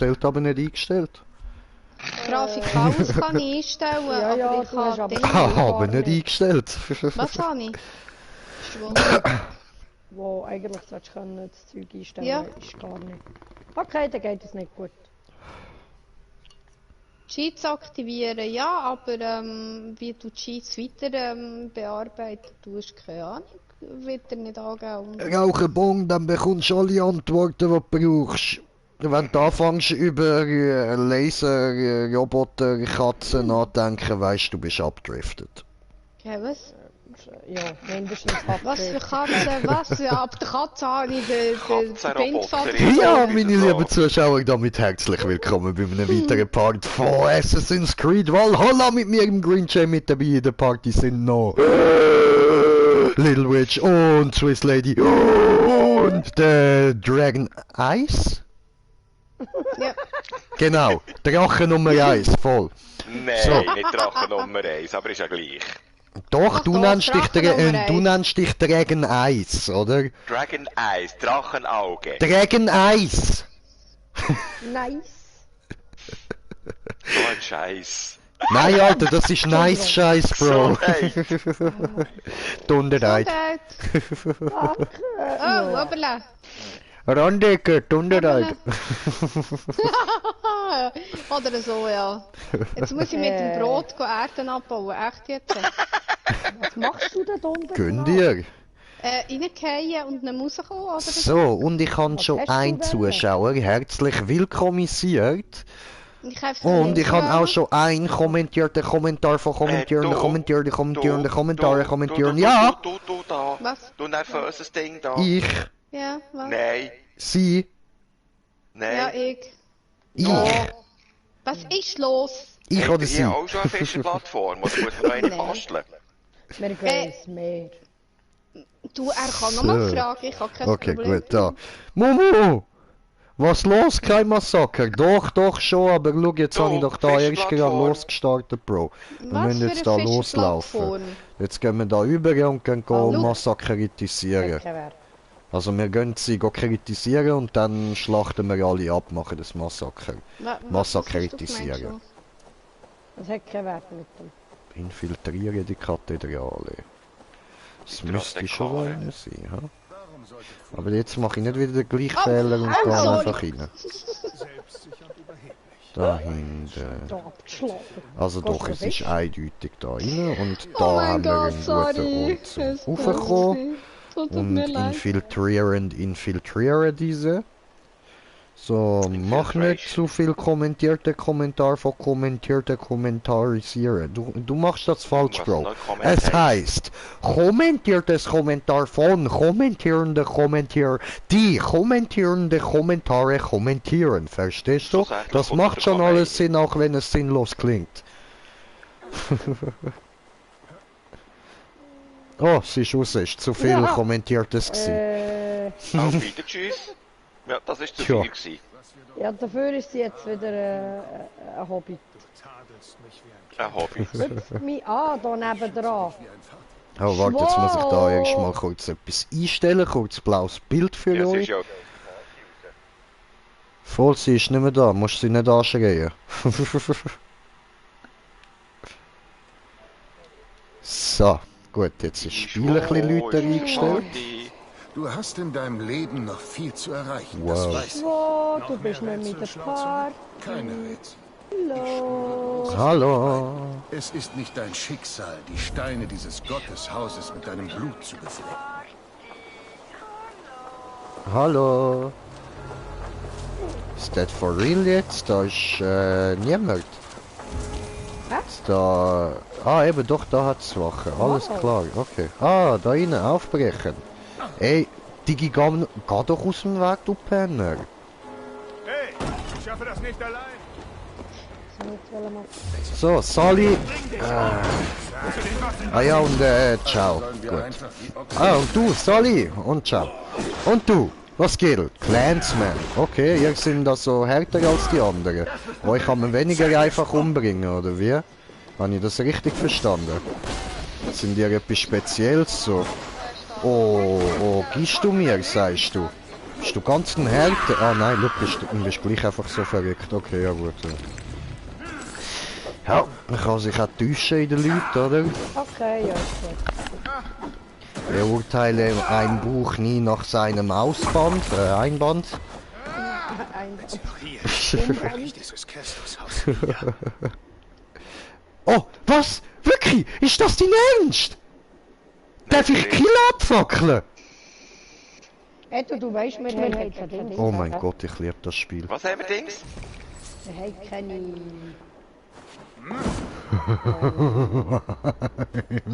Zählt aber nicht eingestellt. Grafik aus kann ich einstellen, Ja, ja, aber ich du hast kann aber- Dinge... Aber nicht eingestellt. Was habe ich? Schwunder. Wo eigentlich solltest du können, das Zeug einstellen, Ja. ist gar nicht. Okay, dann geht es nicht gut. Cheats aktivieren, ja, aber wie du Cheats weiter bearbeiten tust, keine Ahnung, wird er nicht angeben. Rauche Bon, dann bekommst du alle Antworten, die du brauchst. Wenn du anfängst über Laser, Roboter, Katzen nachdenken, weißt du, bist abgedriftet. Okay, was? Ja, mindestens Was für Katzen? Was? Ja, ab der Katze habe ich den Katzenroboter. Bindfaden. Ja, so. meine lieben Zuschauer, damit herzlich willkommen bei einem weiteren Part von Assassin's Creed Valhalla. Mit mir im Green Jay mit dabei in der Party sind noch Little Witch und Swiss Lady und der Dragon Ice. Ja. Genau, Drache Nummer 1, voll. Nein, So. nicht Drache Nummer 1, aber ist ja gleich. Doch, Doch, Drache Nummer du 1. nennst dich Dragon Eyes, oder? Dragon Eyes, Drachenauge. Dragon Eyes! Nice. So ein Scheiß. Nein, Alter, das ist nice Scheiß, Bro. So, ey. Dunderheit. Gesundheit. Oh, Oberle. Randecker, Dunderheit. Oder so, ja. Jetzt muss ich mit dem Brot Erden abbauen. Echt jetzt? Was machst du denn da unten? Gönn dir. Reingehen und nicht rauskommen, oder? So, und ich habe Was schon hast du einen denn? Zuschauer herzlich willkommisiert. Ich habe Und ich habe auch schon einen kommentierten Kommentar von kommentierenden, du, kommentierenden, kommentierenden, Kommentare du, kommentieren. du, Ja, Du da. Was? Du nervöses Ding da. ich, Ja, was? Nein, sie, Ja, nein. ich. Was ist los? Ich Habt oder ihr sie. hier auch schon eine feste Plattform? Oder muss man noch eine Nein. basteln? Wir gehen ins Meer. Du, er kann noch mal So. fragen, ich habe kein Okay, Problem. gut, da. Mumu! Was los? Kein Massaker? Doch, schon, aber schau, jetzt Du, habe ich doch da erst gerade Fischplattform. losgestartet, Bro. Wir Was müssen für jetzt eine da loslaufen. Fischplattform? Jetzt gehen wir da über und gehen schau. massakritieren. Kein Wert. Also wir gehen sie kritisieren und dann schlachten wir alle ab, machen das Massaker. Massakritieren. Das hat keinen Wert mit dem. Infiltrieren die Kathedrale. Das müsste schon Kathedrale. einer sein, ha? Aber jetzt mache ich nicht wieder den gleichen Fehler und gehe sorry. einfach rein. Da hinten. Da abgeschlagen. Also Gehst doch, du es weg? ist eindeutig da rein und Oh da mein haben wir Gott, einen guten sorry. Ort zum Raufkommen. Tut Und mir leid. infiltrieren diese. So, mach nicht zu viel kommentierte Kommentar von kommentierte Kommentarisieren. Du machst das falsch, Was Bro. noch Kommentar Es heißt? heißt kommentiertes Kommentar von kommentierende Kommentier, die kommentierende Kommentare kommentieren. Verstehst du? Schlussendlich Das kommt macht der schon Comment. alles Sinn, auch wenn es sinnlos klingt. Oh, es ist raus, ist zu viel Ja. Kommentiertes gewesen. Auf wieder, tschüss. Ja, das ist zu Tja. viel gewesen. Ja, dafür ist sie jetzt wieder ein Hobby. Ein Hobby. Hüpft mich an, da nebendran. Oh, warte, jetzt muss ich da Schwach. erstmal kurz etwas einstellen, kurz blaues Bild für Ja, es euch. ist ja... Voll, sie ist nicht mehr da, musst sie nicht anschreien. So, gut, jetzt ist das Spiel ein bisschen lauter eingestellt. Party. Du hast in deinem Leben noch viel zu erreichen, Wow. das weiß ich. Wow, du bist nicht mit der Party. Keine Rätsel. Hallo. Hallo. Es ist nicht dein Schicksal, die Steine dieses Gotteshauses mit deinem Blut zu beflecken. Hallo. Ist das for real jetzt? Da ist niemand. Was? Da... Ah, eben doch, da hat's Wache. Alles Wow. klar, okay. Ah, da innen, aufbrechen. Ey, Digi, geh doch aus dem Weg, du Penner. Hey, ich schaffe das nicht allein. So, Sally. Ah ja, und ciao. Sollen wir Gut. einfach wie Ochsen Ah, und du, Sally. Und ciao. Und du, was geht? Clansman. Okay, ihr seid da so härter als die anderen. Euch kann man weniger einfach umbringen, oder wie? Habe ich das richtig verstanden? Sind ihr etwas Spezielles so? Oh, gibst du mir, sagst du? Bist du ganz ein Härte? Ah nein, look, du bist gleich einfach so verrückt. Okay, ja gut. Ja, man kann sich auch täuschen in den Leuten, oder? Okay, ja, ist gut. Beurteile ein Buch nie nach seinem Ausband, Einband. Dieses Kesselhaus hier. Oh, was? Wirklich? Ist das dein Ernst? Darf ich Killer abfackeln? Eto, du weißt, wir haben halt kein Ding. Oh mein Gott, ich liebe das Spiel. Was haben wir Dings? Wir haben keine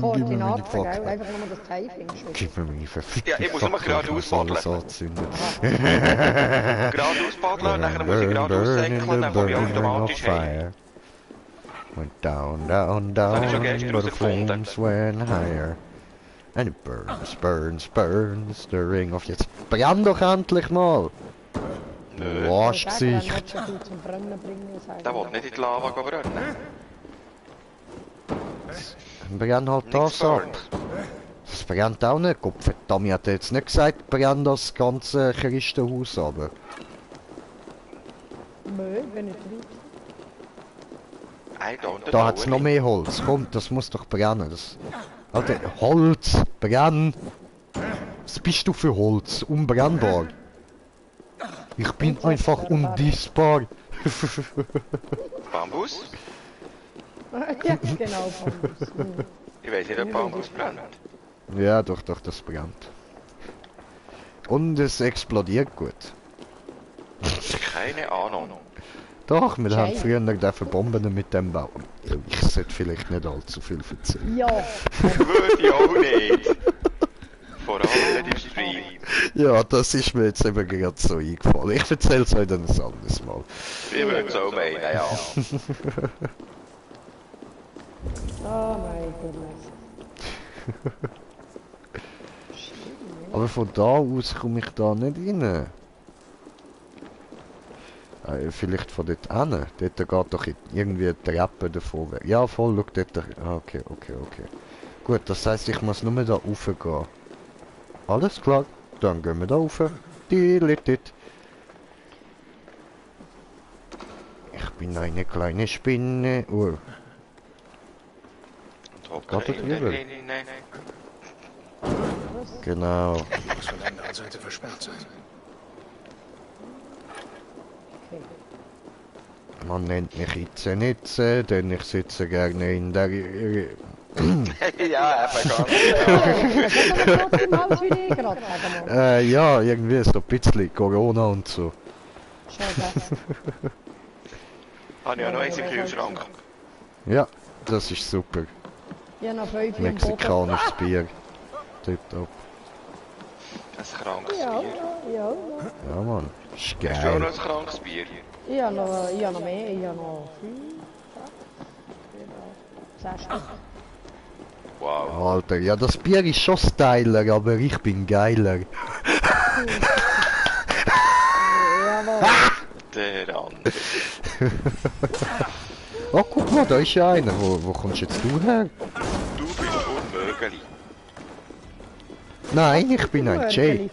Koordinaten, gell? Einfach nur das Typing. Gib mir meine verfickte Ja, ich muss nur geradeaus alles paddeln. anzünden. Geradeaus paddeln, nachher muss ich geradeaus säckeln, dann komme ich automatisch heim. Went down, down, Das habe ich schon down, gestern but the herausgefunden. flames went higher. And it burns, burns, burns, the ring of... Jetzt brenn doch endlich mal! Nö, Arschgesicht! Zum Brennen bringen, sagen. der will nicht in die Lava brennen. Brenn halt das ab! Das brennt auch nicht, Gott verdammt, ich hätte jetzt nicht gesagt, brenn das ganze Christenhaus ab. Nö, wenn nicht I don't know. Da hat's noch mehr Holz, komm, das muss doch brennen. Das... Alter, Holz, brenn! Was bist du für Holz? Unbrennbar! Ich bin einfach undisbar! Bambus? Ja, genau. Ich weiß nicht, ob Bambus brennt. Ja, doch, das brennt. Und es explodiert gut. Keine Ahnung. Doch, wir haben früher dürfen Bomben mit dem bauen. Ich sollte vielleicht nicht allzu viel erzählen. Ja, Würde ich auch nicht. Vor allem nicht im Stream. Ja, das ist mir jetzt eben gerade so eingefallen. Ich erzähle es euch dann ein anderes Mal. Ich würde so meinen, ja. oh mein Gott. Aber von da aus komme ich da nicht rein. Vielleicht von dort hin. Dort geht doch irgendwie eine Treppe davor weg. Ja, voll, schau dort. Ah, okay. Gut, das heisst, ich muss nur da rauf gehen. Alles klar, dann gehen wir da rauf. Dilit. Ich bin eine kleine Spinne. Geht das rüber? Nein. Genau. Muss von der anderen Seite versperrt sein. Man nennt mich Itze, denn ich sitze gerne in der... Ja, eben ganz. Im Haus wie ich gerade, sagen wir. Ja, irgendwie so ein bisschen Corona und so. Schade. Habe ich auch noch eins im Kühlschrank. Ja, das ist super. Ja, noch 5 im Boden. Mexikanisches Bier. Tipptopp. Ein krankes Ja, Bier. ja. Ja, Mann. Ist Hast du auch noch geil. ein krankes Bier? Ich habe noch mehr, ich habe noch 5, 6 Stück. Wow. Alter, ja, das Bier ist schon styler, aber ich bin geiler. Jawohl. Der andere. Oh, guck mal, da ist ja einer. Wo kommst jetzt du her? Du bist unmöglich. Nein, ich bin ein Jay.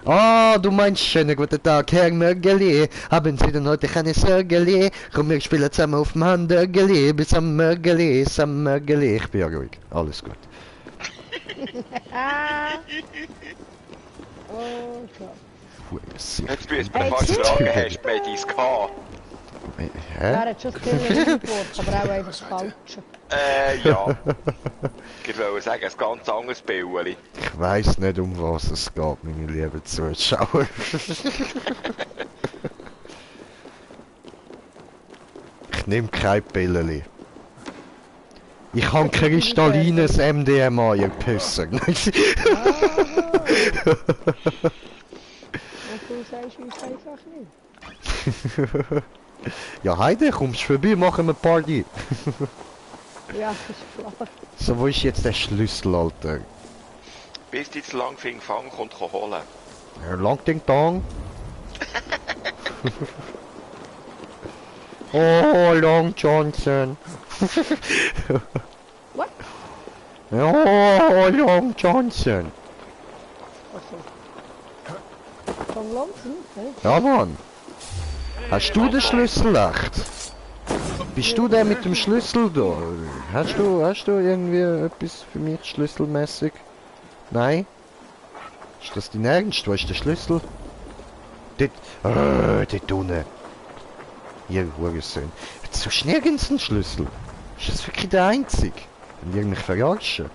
Ah, du meinst schönen guten Tag, Herr Mörgeli. Haben Sie denn heute keine Sörgeli? Komm, wir spielen zusammen auf dem Handörgeli. Bis am Mörgeli, Ich bin ja ruhig. Alles gut. Oh, klar. Jetzt bin ich bei fast fragen, hast du bei dein K? Hä? Er hat schon das Killer-Antwort, aber auch einfach das Falsche. Ja. Ich wollte sagen, ein ganz anderes Billi. Ich weiss nicht, um was es geht, meine lieben Zuschauer. Ich nehme kein Pilleli. Ich habe kristallines MDMA, ihr Pisser. Und du sagst uns einfach nicht. Ja, Heide, kommst du vorbei, machen wir Party. Ja, das ist klar. So, wo ist jetzt der Schlüssel, Alter? Bis die zu Langfing Fang kommt holen. Herr Langding-Dong. Oh, Long Johnson. What? Oh, Long Johnson. Achso. Von London? Ne? Ja, Mann. Hast du den Schlüssel echt? Bist du der mit dem Schlüssel da? Hast du irgendwie etwas für mich schlüsselmäßig? Nein? Ist das dein Ernst? Wo ist der Schlüssel? Dort unten. Ihr Hurensohn. Jetzt so nirgends einen Schlüssel. Ist das wirklich der einzige? Wenn ihr mich verarschen?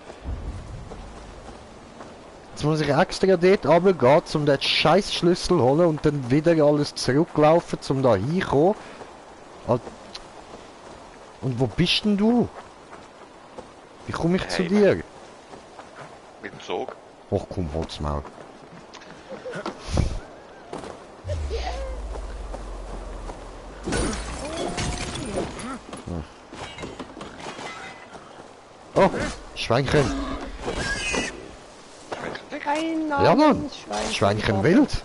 Jetzt muss ich extra dort runtergehen, um den scheiß Schlüssel zu holen und dann wieder alles zurücklaufen, um da hinzukommen. Und wo bist denn du? Wie komme ich zu dir? Mit dem Zug. Och komm, hol's mal. Oh, Schweinchen. Kein Ja, Mann. Schweinchen. Schweinchen wild.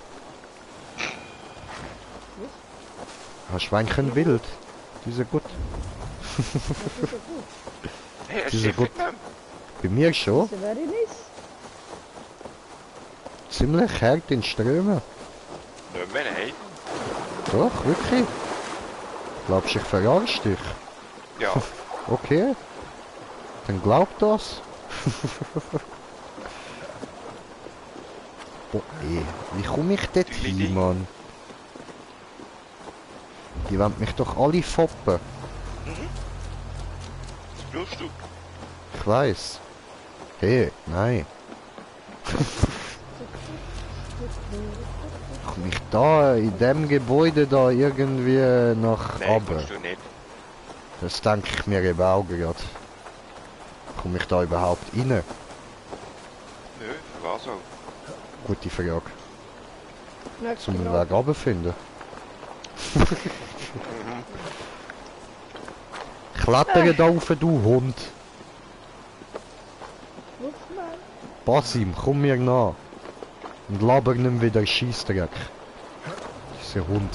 Ah, Schweinchen wild. Die sind gut. Hey, Die sind gut. Bei mir schon. Das wäre nice. Ziemlich hart in Strömen. Nicht mehr, nein. Doch, wirklich. Glaubst du, ich verarsche dich? Ja. Okay. Dann glaub das. Boah, ey. Wie komme ich dort hin, Mann? Die wollen mich doch alle foppen. Was brauchst du? Ich weiß. Hey, nein. Komm ich da in dem Gebäude da irgendwie nach Nein, oben? kommst du nicht. Das denke ich mir eben auch gerade. Komme ich da überhaupt rein? Nö, was auch. Gute Frage. Nicht Zum genau. Weg runterfinden. Klettere da rauf, du Hund. Basim, komm mir nach. Und laber nimm wieder Scheissdreck. Dieser Hund.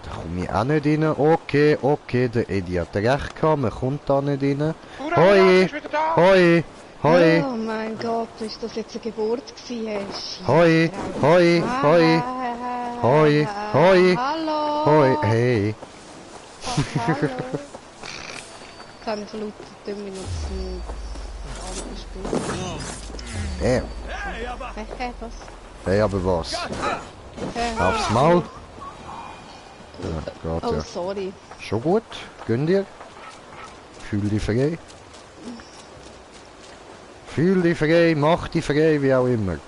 Da komm ich auch nicht rein. Okay, der Eddie hat recht gehabt, man kommt da nicht rein. Hurra, Hoi! ist wieder da! Hoi! Hoi! Oh mein Gott, ist das jetzt eine Geburt gewesen? Hoi! Hoi! Hoi! Hoi! Hoi! Hallo! Hoi! Hey! Hallo! Jetzt habe ich verlautet, wir nutzen andere Spiel. Hey, Was? hey, aber was? Okay. Aufs Maul? Ja, geht Oh, ja. sorry. Schon gut, gönn dir. Fühl dich frei. Fühl dich frei, mach dich frei, wie auch immer.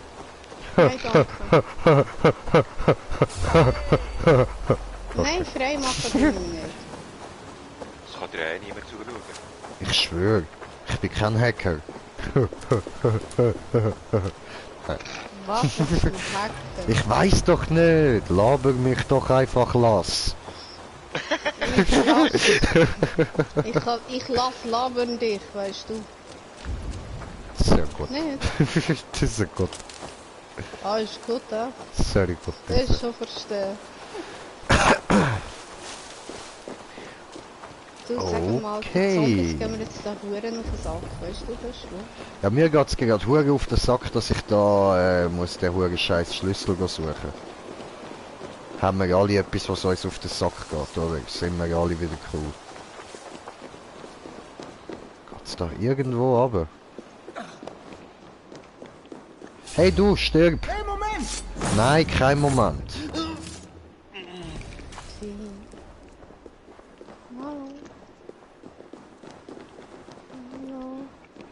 Nein, danke. Nein, frei machen wir nicht. Das kann dir eh niemand zuschauen. Ich schwöre, ich bin kein Hacker. Was ist ein Hacker? Ich weiß doch nicht, laber mich doch einfach los. Ich lass labern dich, weißt du. Sehr gut. Nicht? Das ist sehr gut. Ah, ist gut, ja. Sehr gut. Das ist schon verstehen. Du, sag mal, Okay. jetzt gehen wir jetzt da Huren auf den Sack, weißt du das schon? Ja, mir geht's gerade hure auf den Sack, dass ich da muss den hure scheiß Schlüssel suchen. Haben wir alle etwas, was uns auf den Sack geht, oder? Sind wir alle wieder cool. Geht's da irgendwo runter? Hey du, stirb! Hey, Moment! Nein, kein Moment.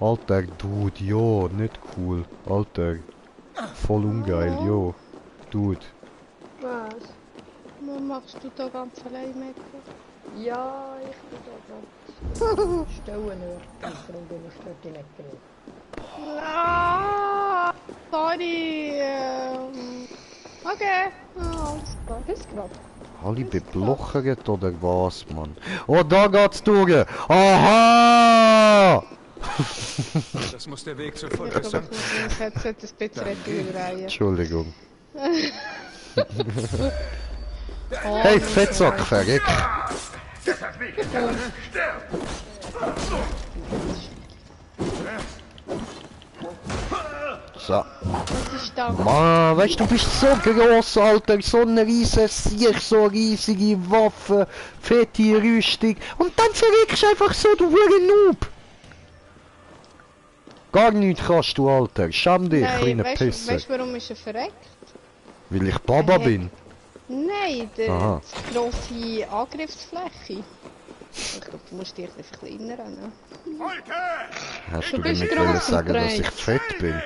Alter, Dude, jo, nicht cool. Alter, voll ungeil, jo. Dude. Was? Was machst du da ganz allein, Mecca? Ja, ich bin da ganz stellen nur. Darum bin ich dort in Ecke. Ah, sorry. Okay. Alles klar. Das gerade. Alle beblochert oder was, Mann? Oh, da geht's durch! Aha! Das muss der Weg zur Ich Folge glaube, sein. ich muss mein Headset ein bisschen retourreihen. Entschuldigung. Oh, Hey, Fettsack, verreck! So. Was ist da? Mann, weißt du, bist so groß, Alter. So ein riesen Sieg, so riesige Waffe, fette Rüstung. Und dann verreckst du einfach so, du Noob. Gar nichts kannst du, Alter. Schäm dich, kleiner Pisser. Weißt du, warum ist er verreckt? Weil ich Baba bin. Nein, Aha. die grosse Angriffsfläche. Ich glaube, du musst dich einfach kleiner rennen. Hast du bist damit gross wollen und sagen, dass breit. ich fett bin?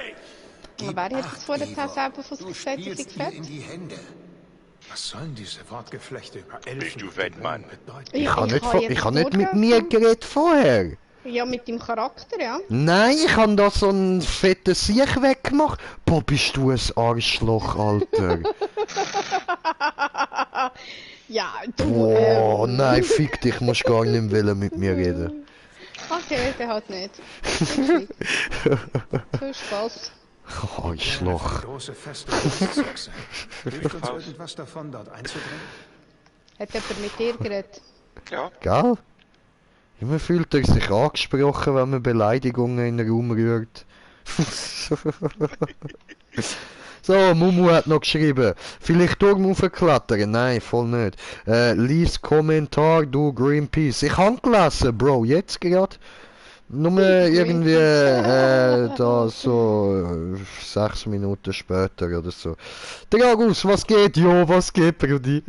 Aber wer hat jetzt vorher selber von sich Du gesagt, dass spielst ich mir fett? in die Hände. Was sollen diese Wortgeflechte über Elfen Bist du und fett, Dämonen Mann? bedeuten? Ich habe nicht, jetzt ich hab nicht mit vorgehen. mir geredet vorher. Ja, mit deinem Charakter, ja. Nein, ich habe da so einen fetten Sieg weggemacht. Boah, bist du ein Arschloch, Alter. Ja, du. Boah, nein, fick dich, musst gar nicht wollen mit mir reden. Okay, der hat nicht. Viel Spaß. Arschloch. Große Feste Westsachsen. Hilft uns irgendwas davon, dort einzudringen? Hat jemand mit dir geredet? Ja, Gell? Immer fühlt er sich angesprochen, wenn man Beleidigungen in den Raum rührt. So, Mumu hat noch geschrieben. Vielleicht Turm aufklettern? Nein, voll nicht. Lies Kommentar, du Greenpeace. Ich hab gelesen, Bro, jetzt gerade. Nur irgendwie, da so 6 Minuten später oder so. Dragus, was geht? Jo, was geht, Brudi?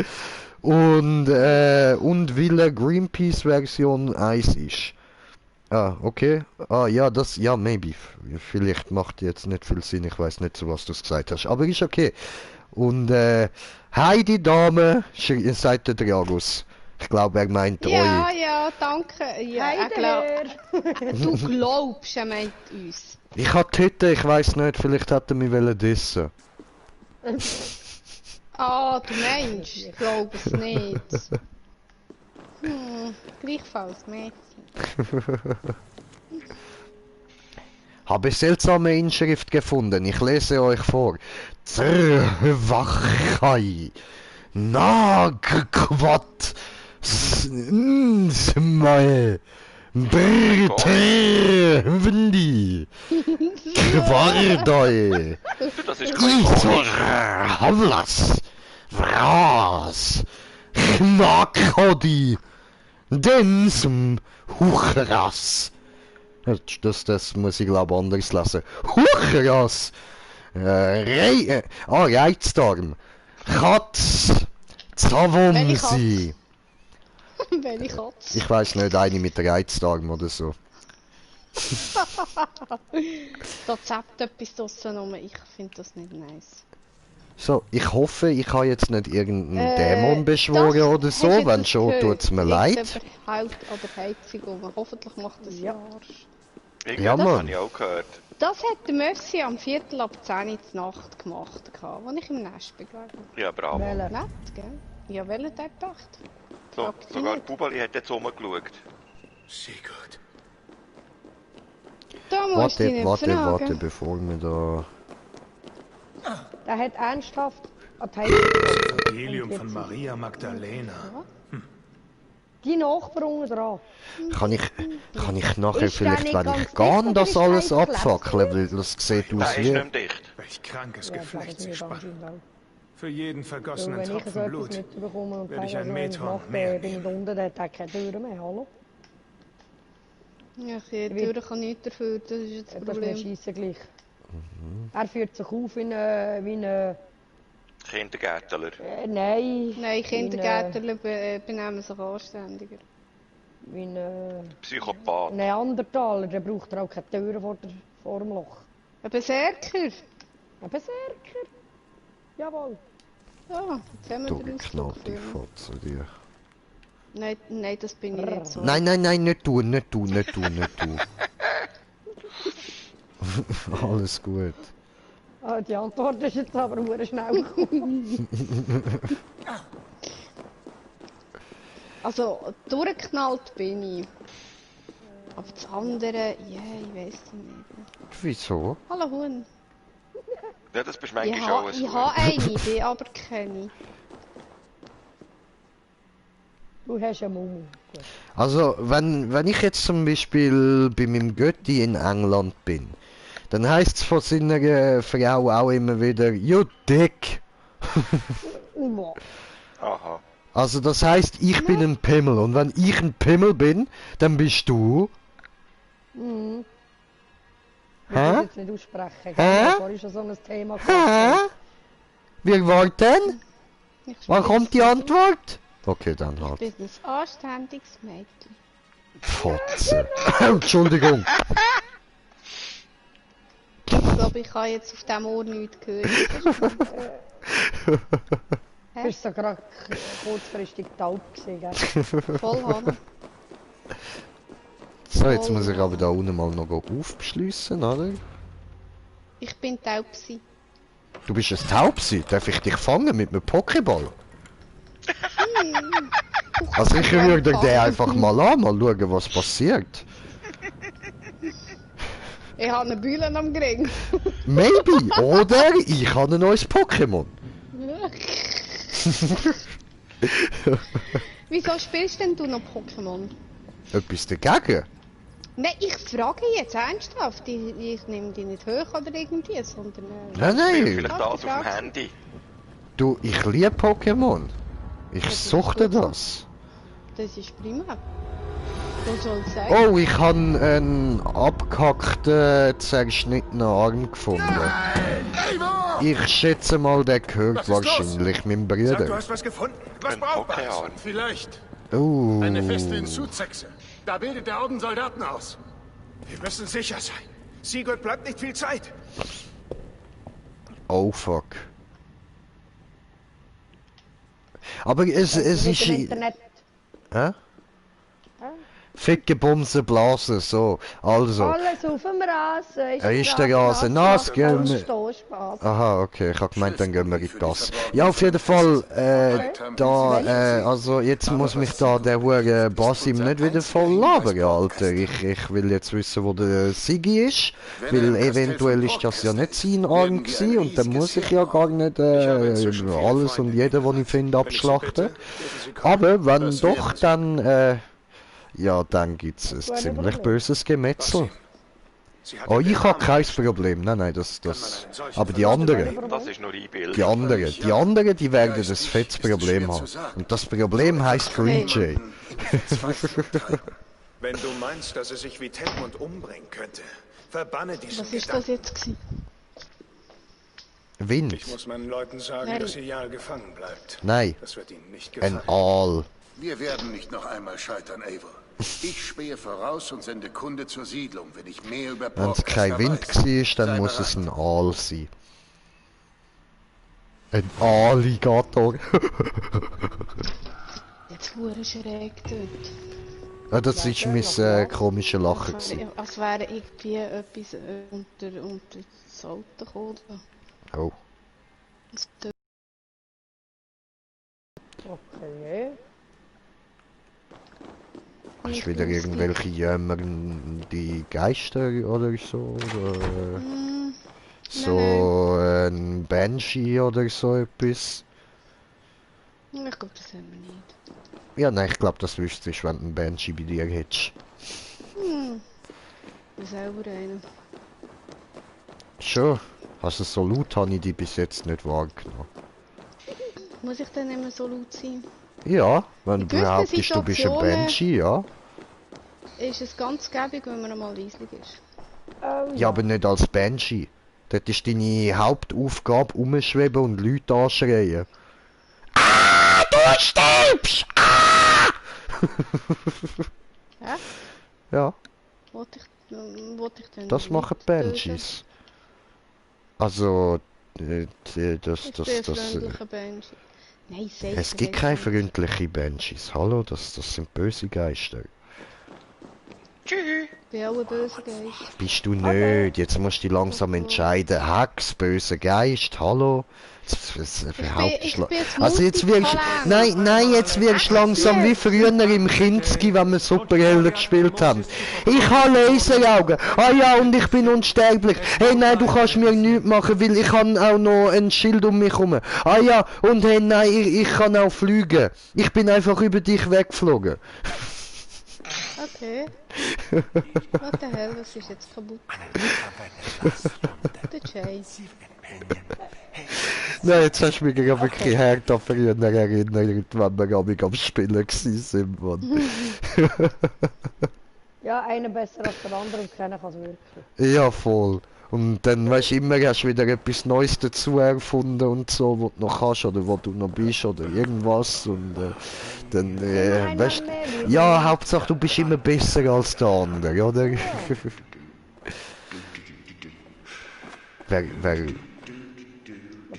Und weil Greenpeace Version 1 ist. Ah, okay. Ah, ja, das, ja, maybe. Vielleicht macht jetzt nicht viel Sinn, ich weiß nicht, so was du gesagt hast. Aber ist okay. Und, hi, die Dame, sagt der Dragus. Ich glaube, er meint Ja, euch. ja, danke. Ja, du glaubst, er meint uns. Ich hab Tüte, ich weiß nicht, vielleicht hat er mich dissen. Ah, du meinst? Ich glaube es nicht. Gleichfalls, Mädchen. Habe seltsame Inschrift gefunden. Ich lese euch vor. Zrwachai. Nagquat. Smae. Brtervndi. Kvardoi. das ist kein Spanisch. Havlas. Vras. Knakodi. Densum. Huchras. Das muss ich glaube anders lesen. Huchras. Reizdarm. Katz. Zavomsi. Welche Katze? Ich weiß nicht, eine mit Reizdarm oder so. Da zappt etwas draussen rum. Ich finde das nicht nice. So, ich hoffe, ich habe jetzt nicht irgendeinen Dämon beschworen oder so. Wenn schon, tut's mir leid. Halt an der Heizung rum. Hoffentlich macht das ja. Irgendwie, Ja, das Mann. habe ich auch gehört. Das hat der Mössi am 9:45 Uhr Nacht gemacht, als ich im Nest bin, glaube ich. Ja, bravo. Welcher? Nett, gell? Ja, welcher der gedacht? So, Sagt sie sogar nicht. Bubali hat jetzt rumgeschaut. Sehr gut. Da musst du dich Warte, nicht warte, fragen. bevor wir da... Der hat ernsthaft an die Heizung. Evangelium von Maria Magdalena. Die Nachbarn dran. Kann ich nachher Ist der vielleicht, nicht wenn ganz ich gehe, dicht das oder ist alles der heiß abfackeln, weil das sieht Der aus ist nicht wie... mehr dicht. Welch krankes Ja, Geflecht das sie ist spannt. anscheinend auch. Für jeden So, vergossenen wenn ich so Tropfen etwas Blut mitbekomme und werde ich sage, ein was ich Methorn mache, mehr bin ich nehmen. unten, der hat keine Türen mehr, hallo? Ja, die Tür kann nichts dafür, das ist jetzt das Das ist mir Problem. scheisse gleich. Er führt sich auf wie ein... Kindergärtler. Nein. Nein, Kindergärtner benehmen sich anständiger. Wie ein Psychopath. Neandertaler, der braucht auch keine Türen vor dem Loch. Ein Berserker! Ein Berserker. Jawohl. Ja, jetzt haben wir Du den geknallte Ausdruck für. Fotze, dir. Nein, das bin ich nicht so. Nein, nein, nein, nicht du, nicht du, nicht du, nicht du. Alles gut. Ah, die Antwort ist jetzt aber sehr schnell gekommen. Also, durchgeknallt bin ich. Aber das andere, ja, ich weiß es nicht. Wieso? Hallo Huhn. Ja, das bist Ich manchmal schon habe so. eine, bin aber keine. Du hast eine Mumu. Gut. Also, wenn ich jetzt zum Beispiel bei meinem Götti in England bin, dann heisst es von seiner Frau auch immer wieder, you dick. Aha. Also das heisst, ich bin ein Pimmel und wenn ich ein Pimmel bin, dann bist du... Mhm. Ich Hä? kann jetzt nicht aussprechen. Hä? Wir haben vorhin schon so ein Thema Hä? gehabt. Wie war denn? Ich Wann spiele kommt die Antwort? Okay, dann Ich halt. bin ein anständiges Mädchen. Fotze. Entschuldigung. Ich glaube, ich habe jetzt auf dem Ohr nichts gehört. Du bist so gerade kurzfristig taub gewesen, gell? Voll Hanna. So, jetzt muss ich aber da unten mal noch aufbeschliessen, oder? Ich bin taub gewesen. Du bist ein Taubsi. Darf ich dich fangen mit einem Pokéball? Also ich würde den einfach mal an, mal schauen, was passiert. Ich habe eine Bühne am Gring. Maybe. Oder ich habe ein neues Pokémon. Wieso spielst denn du noch Pokémon? Etwas dagegen? Nein, ich frage jetzt ernsthaft. Ich nehme die nicht hoch oder irgendwie, sondern... Nein, nein. Vielleicht das auf dem Handy. Du, ich liebe Pokémon. Ich suchte das. Das ist prima. Du sollst sagen. Oh, ich habe einen abgehackten, zerschnittenen Arm gefunden. Ich schätze mal, der gehört wahrscheinlich meinem Sag, du Bruder. hast was gefunden. Was Ein Brauchbares. Pokéarm. Vielleicht Oh. eine feste Hinzuzexe. Da bildet der Orden Soldaten aus. Wir müssen sicher sein. Sigurd bleibt nicht viel Zeit. Oh fuck. Aber es Mit ist... dem Internet. Hä? Ficke Bumse Blase, so. Also. Alles auf dem Rasen. Ist der Rasen nass, gell? Spaß. Aha, okay, ich hab gemeint, dann gehen wir in das. Ja, auf jeden Fall, also jetzt muss mich da der hure Basim nicht wieder voll labern, Alter. Ich will jetzt wissen, wo der Sigi ist, weil eventuell ist das ja nicht sein Arm gewesen und dann muss ich ja gar nicht alles und jeden, den ich finde, abschlachten. Aber wenn doch, dann, ja, dann gibt's ein ziemlich böses Gemetzel. Oh, ich hab kein Problem. Nein, das. Aber die anderen, Das ist nur Einbildung. die anderen, die werden ein fettes Problem haben. Und das Problem heißt Green Jay. Wenn du meinst, dass es sich wie Tedmund umbringen könnte, verbanne diesen Was ist Gedanken. das jetzt gewesen? Wind. Ich muss meinen Leuten sagen, Nein. dass ihr Jarl gefangen bleibt. Nein, Das wird ihnen nicht ein gefallen. Aal. Wir werden nicht noch einmal scheitern, Eivor. Ich spähe voraus und sende Kunde zur Siedlung, wenn ich mehr über Wenn es Borgres kein Wind weiß. war, dann Sei muss es bereit. ein Aal sein. Ein Alligator. Jetzt hure schräg dort. Ja, das ist mein komischer Lachen gewesen. Als wäre irgendwie etwas unter das Auto gekommen. Oh. Das Okay. Hast du wieder irgendwelche die Geister oder so? Oder so ein Banshee oder so etwas? Ich glaube, das haben wir nicht. Ja, nein, ich glaube, das wüsstest du, wenn du einen Banshee bei dir hättest. Ich selber einen. Schon. Also so laut habe ich die bis jetzt nicht wahrgenommen. Muss ich dann immer so laut sein? Ja, wenn In du gewissen behauptest, du bist ein Situationen- Banshee, ja. Ist es ganz gäbig, wenn man mal leislich ist. Oh, Ja, aber nicht als Banshee. Dort ist deine Hauptaufgabe, rumschweben und Leute anschreien. Ah, du stirbst! Ah! Ja? Ja, Wollte ich denn das machen nicht töten? Banshees. Also, das, Ich bin ein das, freundlicher Banshee. Nein, safe. es gibt keine freundlichen Banshees. Hallo, das sind böse Geister. Tschüss. Ich bin auch ein böser Geist. Bist du nicht? Jetzt musst du dich langsam entscheiden. Hex, böser Geist, hallo? ich bin jetzt Also jetzt wirst Multitalent. nein, jetzt wirst du langsam wie früher im Kinski, wenn wir Superhelden gespielt haben. Ich habe Laseraugen. Ah ja, und ich bin unsterblich. Hey, nein, du kannst mir nichts machen, weil ich habe auch noch ein Schild um mich herum. Ah ja, und hey, nein, ich kann auch fliegen. Ich bin einfach über dich weggeflogen. Okay. What the hell, was ist jetzt kaputt? Der Chase. Nein, jetzt hast du mich gerade wirklich hart an früher erinnert, wenn wir am Spielen waren, Mann. Ja, einer besser als der andere und keiner kann es wirklich. Ja, voll. Und dann weißt du immer, hast du wieder etwas Neues dazu erfunden und so, wo du noch hast oder wo du noch bist oder irgendwas und dann, weißt du, ja, Hauptsache du bist immer besser als der andere, oder? Ja.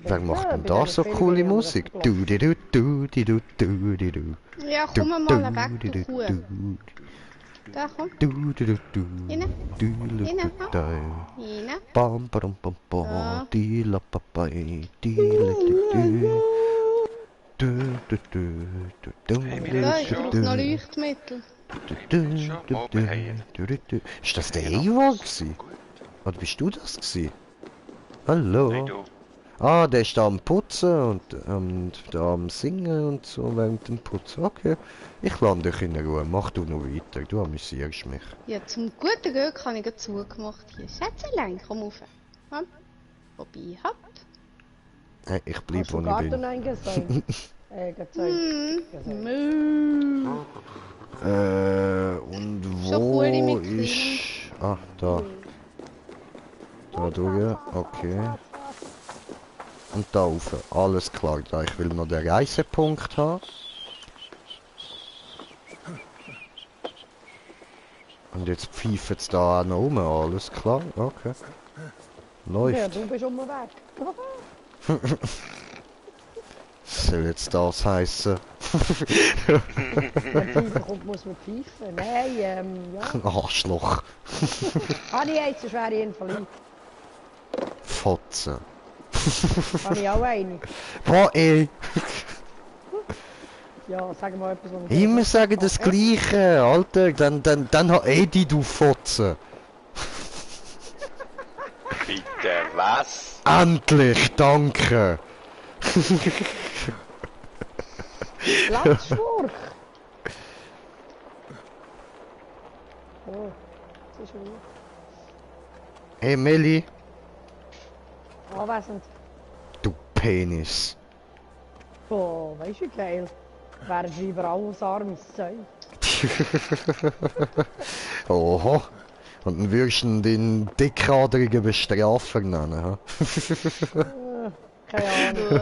Wer macht denn da so coole Musik? Du di du du di du du di du. Ja, komm mal weg, du Kuh. Da, komm. Du du du du. Rein. Du Rein, da. Rein. Bam bam bam Ja. bam. Di la pa pa di la du du. Du du du du du. Ja, ich brauche noch Leuchtmittel. Ist das der Eivor gsi? Oder bist du das gsi? Hallo? Hey du. Ah, der ist da am Putzen und da am Singen und so während dem Putzen. Okay, ich lasse dich in Ruhe. Mach du noch weiter, du amüsierst mich. Ja, zum guten Glück habe ich gerade zugemacht hier. Schätzelein, komm rauf. Komm. Wobei, hopp. Hey, ich bleib, Hast du wo ich Garten bin. eingesäumt? gezeigt. Mö. Und Schon wo cool mit ist... Ah, da. Da durch, okay. Und da rauf, alles klar. Da ich will noch den Reisepunkt haben. Und jetzt pfeifen es da auch noch rum, alles klar, okay. Ja, Läuft. du bist um den Weg. Was soll jetzt das heißen? Wenn Pfeifen kommt, muss man pfeifen. Nein, ja. Arschloch. Habe ich eins, sonst wäre ich invalid. Fotze. Habe ich auch eine. Boah, ey. Ja, sag mal etwas, was ich... Immer sagen das Gleiche, Alter. Dann hat Edi, du Fotze. Bitte, was? Endlich, danke. Platzschwurch! Oh, das ist schon Hey Meli, anwesend. du Penis. Oh, weißt du, wie geil. Wären sie überall aus armes Zeug. Oho. Und dann würdest du den dickadrigen Bestrafer nennen, ha? Keine Ahnung.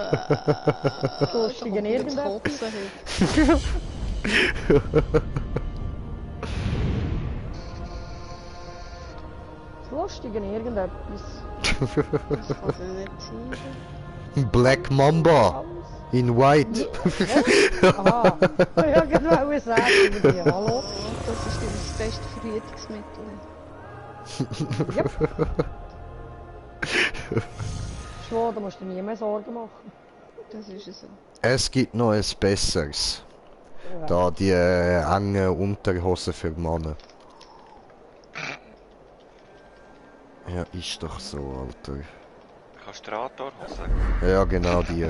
Lustig in irgendetwas. Lustig in irgendetwas. Das kann nicht sein. Black Mamba in White. Aha. Ja, genau, sagen über die. Hallo? Das ist das beste Verhütungsmittel. Schwor, da musst du dir nie mehr Sorgen machen. Das ist es so. Es gibt noch ein besseres. Da die engen Unterhosen für Männer. Ja, ist doch so, Alter. Kastratorhose. Ja, genau die.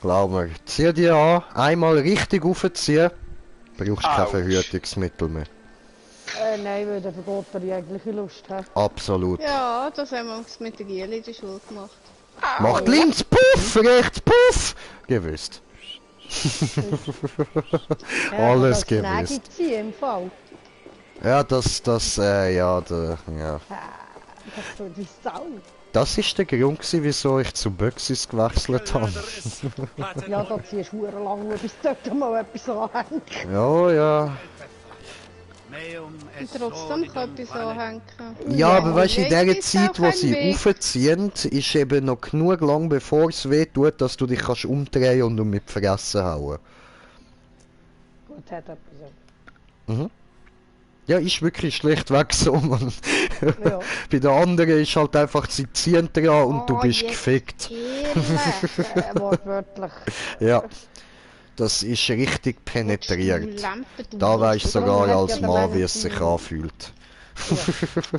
Glaub mir, zieh die an, einmal richtig aufziehen, brauchst kein Autsch. Verhütungsmittel mehr. Nein, weil der vergeht dir die eigentliche Lust. He? Absolut. Ja, das haben wir uns mit der Giele in der Schule gemacht. Macht links Puff, rechts Puff! Gewusst. Alles gewusst. gewusst. Ziehen, im Fall. Ja, ja, ja. Das tut wie Sau. Das ist der Grund gewesen, wieso ich zu Büchsis gewechselt habe. Ja, da ziehst du verdammt lang, bis dort mal etwas anhängt. Ja, ja. Und trotzdem kann etwas anhängen. Ja, aber weißt du, in der Jetzt ist Zeit, auch wo kein sie Weg. aufziehen, ist eben noch genug lang, bevor es weh tut, dass du dich kannst umdrehen und um mit die Fresse hauen. Gut, hat etwas. Mhm. Ja, ist wirklich schlechtweg so, man. Ja. Bei der anderen ist halt einfach, sie ziehen dran und du Oh, bist jetzt gefickt. ehrlich. Wortwörtlich. Ja. Das ist richtig penetriert. Du Da weisst du sogar hat als ja der Mann, wie Mensch es sich die- anfühlt.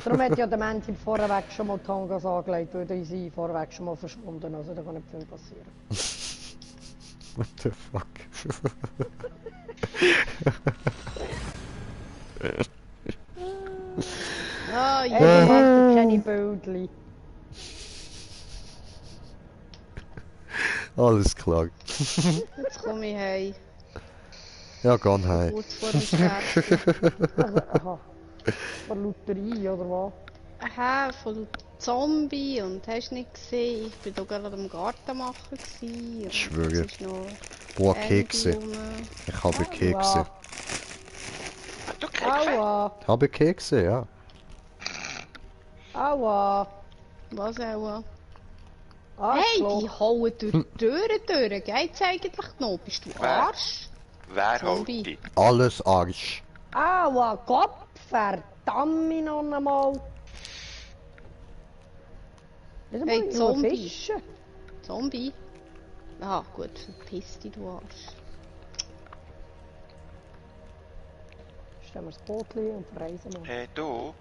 Darum hat ja der Mensch vorweg schon mal Tangas angelegt, weil die sind vorweg schon mal verschwunden, also da kann nicht viel passieren. What the fuck? Ah, Ey, ja. du machst keine Bildchen. Alles klar. Jetzt komme ich heim. Ja, geh heim. Kurz vor dem Sterben. Also, aha. Von Lotterie, oder was? Aha, von Zombie und hast nicht gesehen. Ich bin da gerade am Garten machen gewesen. und Schwöre. es ist noch Boah, Handy Kekse. rum. Ich habe Kekse. Du Kekse? Aua, Ich habe Kekse, ja. aua. Was auch? Hey, Arschloch. die hauen durch die Türen durch. Geht's eigentlich noch? Bist du Wer? Arsch? Wer Zombie. holt dich? Alles Arsch. Aua, Gott, verdammt mich noch einmal. Nicht einmal Hey, nur Zombie. Fischen. Zombie? Ah, gut, verpiss dich, du Arsch. Stellen wir das Bootchen und verreisen mal. Hey, du?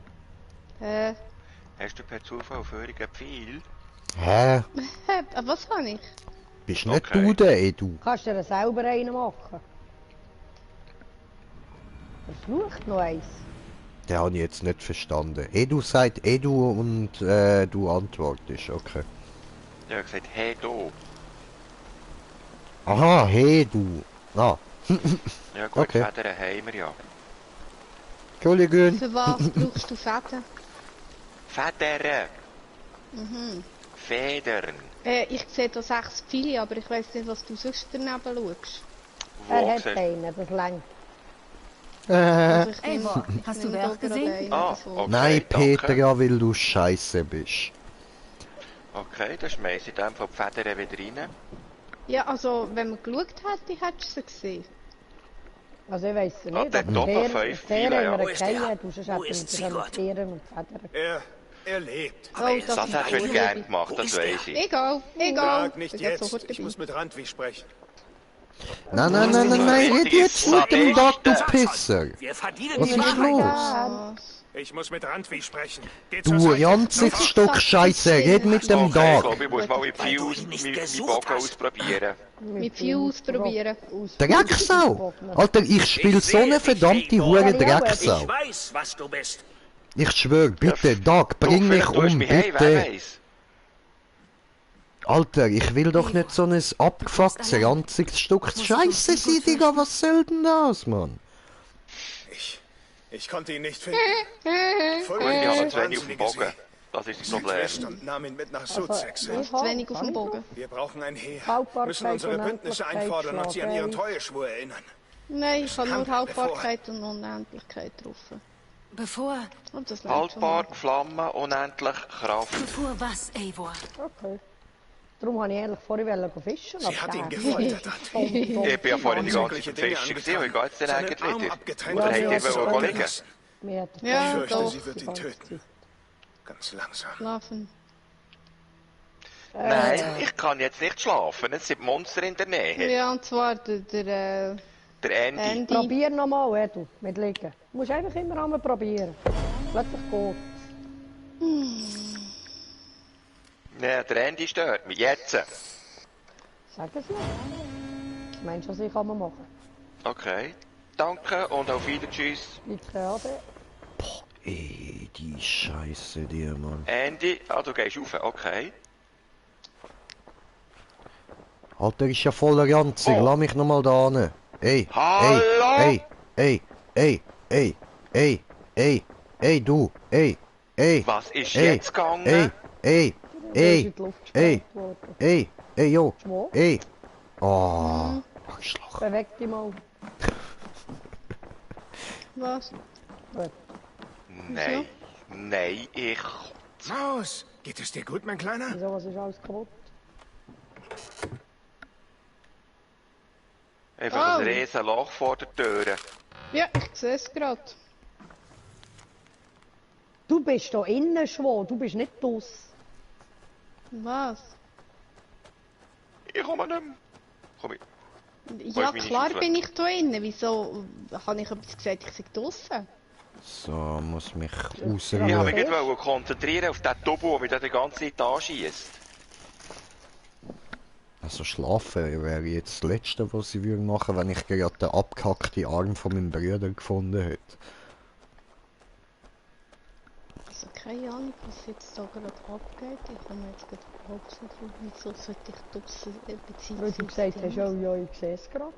Hast du per Zufall auf Höring einen Pfeil? Hä? Was habe ich? Bist nicht Okay. du der Edu? Kannst du dir selber einen machen? Verflucht noch eins. Den habe ich jetzt nicht verstanden. Edu sagt Edu und du antwortest, okay. Ich habe gesagt, hey, du. Aha, hey du. Ah, Ja gut, Okay. Federn haben wir ja. Entschuldigung. Für was brauchst du Fäden? Federn! Mhm. Federn! Ich sehe da 6 Pfeile, aber ich weiß nicht, was du sonst daneben schaust. Er Wo hat siehst einen, das längt. Also ich Ey, nehme- Boah, ich hast du nehme Werk da gerade gesehen? einen Ah, oder so. okay. Nein, danke. Peter, ja, weil du scheiße bist. Okay, dann schmeiß ich in dem Fall die Federn wieder rein. Ja, also, wenn man geschaut hätte, hättest du sie gesehen. Also ich weiss es nicht. Ah, der aber Top Teer- 5 Teer Pfeile, ja. haben wir Wo ist der? keinen, du sonst Wo hätten ist wir Sigurd? Teeren und Federn. Er lebt. Oh, Das ist hast du gut. gern gemacht, Wo das ist der? weiss ich. Egal, Sag nicht Ich bin jetzt. sofort Ich dabei. muss mit Randwig sprechen. Nein, red jetzt mit dem Doc, du Pisser. Wir verdienen Was die ist Wahrheit. los? Ich muss mit Randwig sprechen. Geh zur Du Seite. Janzigstock Scheiße, red mit dem Okay, ich Doc. glaube, ich muss mal in Weil du ihn Fuse nicht meinen gesucht Bogen hast. ausprobieren. Mit Fuse probieren. Drecksau! Alter, ich spiel so eine verdammte hure Drecksau. Ich weiß, was du bist. Ich schwör, bitte, Doc, bring mich vielleicht tust du um, mich heim, wer bitte. weiss. Alter, ich will doch nicht so ein abgefucktes, ranziges Stück Scheiße sein, Digga, was soll denn das, Mann? Ich konnte ihn nicht finden. Gut, ich habe zu wenig auf dem Bogen. Das ist das Problem. Quest und nahm ihn mit nach Suzex. Zu wenig auf dem Bogen. Wir brauchen ein Heer. Haltbarkeit Müssen unsere und Bündnisse Endlichkeit einfordern und sie an ihren schlagen. Treueschwur erinnern. Nein, ich habe nur Kampf, Haltbarkeit und Unendlichkeit drauf. Bevor Und das langt schon Haltbar, mal. Flamme, unendlich, Kraft. bevor was, Eivor? Okay. Darum wollte ich eigentlich vorher fischen. Sie hat ihn gefoltert. Ich bin ja vorhin die ganze Zeit Dinge Fischen gewesen und ich gehe jetzt dann Seinen eigentlich Arm wieder. abgetrennt Oder und habt ihr sie wollen aufs liegen? lassen. Ja, Ich fürchte, doch. sie wird ihn töten. Ganz langsam. Schlafen. Nein, ich kann jetzt nicht schlafen. Es sind Monster in der Nähe. Ja, und zwar der Der Andy. Andy. Probier nochmal, Edu, mit liegen. Du musst einfach immer einmal probieren. Plötzlich geht. Nein, der Andy stört mich. Jetzt. Sagen sie ja. Das meinst du, was ich kann man machen? Okay. Danke und auf Wiedersehen. Tschüss. Bitte, Ade. Ey, die Scheiße dir, Mann. Andy, du gehst rauf. Okay. Alter, ist ja voller Ranzig, Oh. lass mich nochmal da hin. Ey, Hallo? ey, du, ey, Was ist Ey, jetzt gegangen? ey, Der ist in die Luft ey, gesprengt worden. jo, Schmo, ey. Oh, Arschloch. beweg dich mal. Was? Gut. Nein. Nein, ich... Maus, geht es dir gut, mein Kleiner? Wieso, was ist alles kaputt? Einfach Oh. ein riesen Loch vor der Tür. Ja, ich sehe es gerade. Du bist da innen, Schwo, du bist nicht draus. Was? Ich komme nicht mehr. Komm ich. Ja, meine klar Schaufel? bin ich da innen. Wieso habe ich etwas gesagt, ich sei draussen? So, muss mich Ich habe ausruhen. mich nicht konzentrieren auf den Double, der mich da die ganze Zeit anschießt. Also schlafen wäre jetzt das Letzte, was ich würde machen, wenn ich gerade den abgehackten Arm von meinem Bruder gefunden hätte. Also keine Ahnung, was jetzt da gerade abgeht. Ich komme jetzt gerade überhaupt nicht drauf. Wieso sollte ich draussen Weil du gesagt hast, ja, ich sehe es gerade.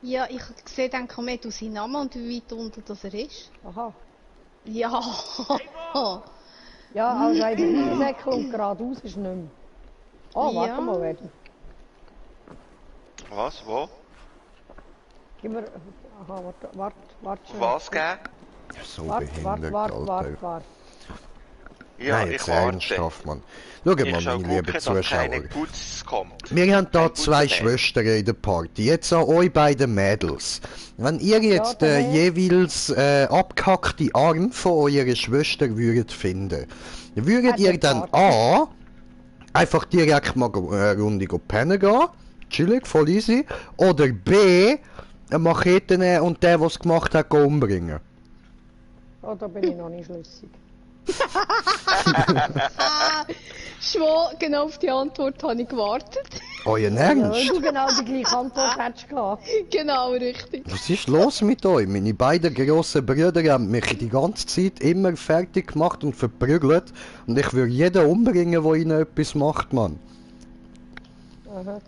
Ja, ich sehe dann mehr aus seinem Namen und wie weit unten das er ist. Aha. Ja. Ja, also in der Hinsäckel und geradeaus ist nicht mehr. Oh, warte Ja. mal, warte. Was? Wo? Gib mir... Aha, warte schon. Was geben? So Warte, behindert, Alter. Ja, Nein, ich jetzt warte. ernsthaft, Mann. Schau mal, Ich schau meine lieben gucken, dass Zuschauer. keine Putz kommt. Wir haben da Kein zwei Putz mehr. Schwestern in der Party. Jetzt an euch beiden Mädels. Wenn ihr jetzt Ja, der jeweils abgehackte Arm von eurer Schwester würdet finden, würdet ihr dann A. einfach direkt mal eine Runde pennen gehen, chillig, voll easy, oder B. eine Machete nehmen und der, der es gemacht hat, umbringen? Oh, da bin ich noch nicht schlüssig. Schwo, genau auf die Antwort habe ich gewartet. Euren Ja, wenn Ernst? du genau die gleiche Antwort hättest gelassen. Genau, richtig. Was ist los mit euch? Meine beiden grossen Brüder haben mich die ganze Zeit immer fertig gemacht und verprügelt. Und ich würde jeden umbringen, der ihnen etwas macht, Mann. Aha. Also,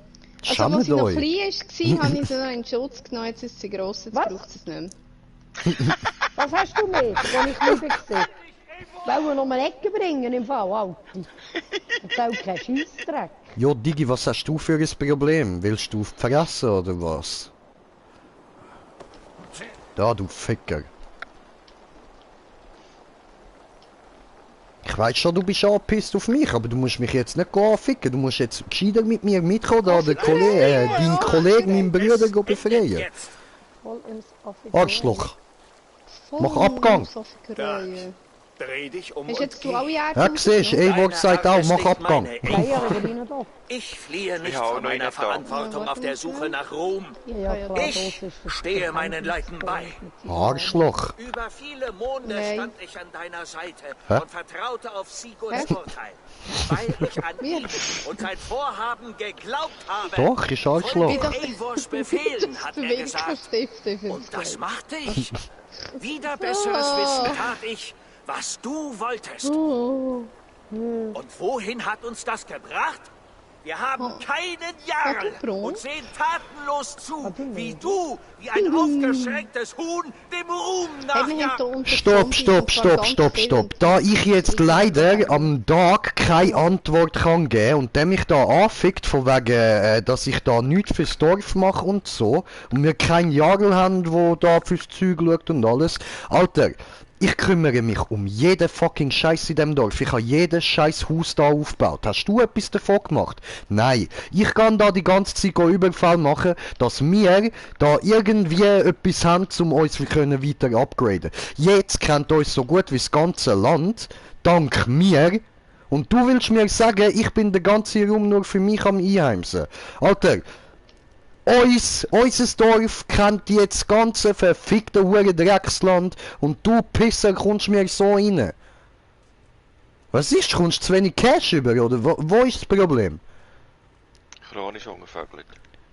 Schämt als sie noch euch. klein war, habe ich sie noch in den Schutz genommen. Jetzt ist sie gross, jetzt Was? braucht sie es nicht mehr. Was hast du mit, wenn ich nicht gesehen? Wollen wir noch eine Ecke bringen im Fall, Alter? Erzähl keinen Scheissdreck. Jo, Digi, was hast du für ein Problem? Willst du fressen oder was? Da, du Ficker. Ich weiß schon, du bist angepisst auf mich, aber du musst mich jetzt nicht anficken. Du musst jetzt gescheiter mit mir mitkommen, da der Kollege, dein Kollege, meinen Bruder befreien. Voll ins Offizielle. Arschloch. Voll Mach Abgang. so viel Geräusche. Dreh dich um Hast du jetzt und blaue geh. Erde Ja, siehst du, Eivor sagt auch, mach Abgang. Nein, aber rein doch. Ich fliehe nicht Ja, von und meiner nicht da. Verantwortung auf der Suche nach Ruhm. Ja, klar, Ich das ist das stehe meinen Leuten bei. Arschloch. Über viele Monde Nein. stand ich an deiner Seite Hä? und vertraute auf Sigurds Urteil, weil ich an Wie? ihn und sein Vorhaben geglaubt habe. Doch, ist Arschloch. Wie das- Eivors Befehlen, hat Du er wenig gesagt. Stifte für Und das machte ich. Wieder besseres Wissen tat ich, was du wolltest. Und wohin hat uns das gebracht? Wir haben keinen Jarl Brot? und sehen tatenlos zu, wie du, wie ein aufgeschrecktes Huhn, dem Ruhm Hey, wir haben da nachjagst. unten Stopp, Zombies stopp, und zwar stopp, ganz stopp, viele. stopp. Da ich jetzt leider am Tag keine Antwort kann geben und der mich da anfickt von wegen, dass ich da nichts fürs Dorf mache und so und wir keinen Jarl haben, wo da fürs Zeug schaut und alles. Alter, ich kümmere mich um jeden fucking Scheiß in dem Dorf. Ich habe jedes scheiß Haus da aufgebaut. Hast du etwas davon gemacht? Nein. Ich kann da die ganze Zeit Überfall machen, dass wir da irgendwie etwas haben, um uns können weiter upgraden. Jetzt kennt uns so gut wie das ganze Land, dank mir. Und du willst mir sagen, ich bin den ganzen Raum nur für mich am Einheimsen. Alter, unser Dorf kennt jetzt das ganze verfickte hure Drecksland und du Pisser kommst mir so rein. Was ist? Kommst du zu wenig Cash über oder wo ist das Problem? Chronisch ungevögelt.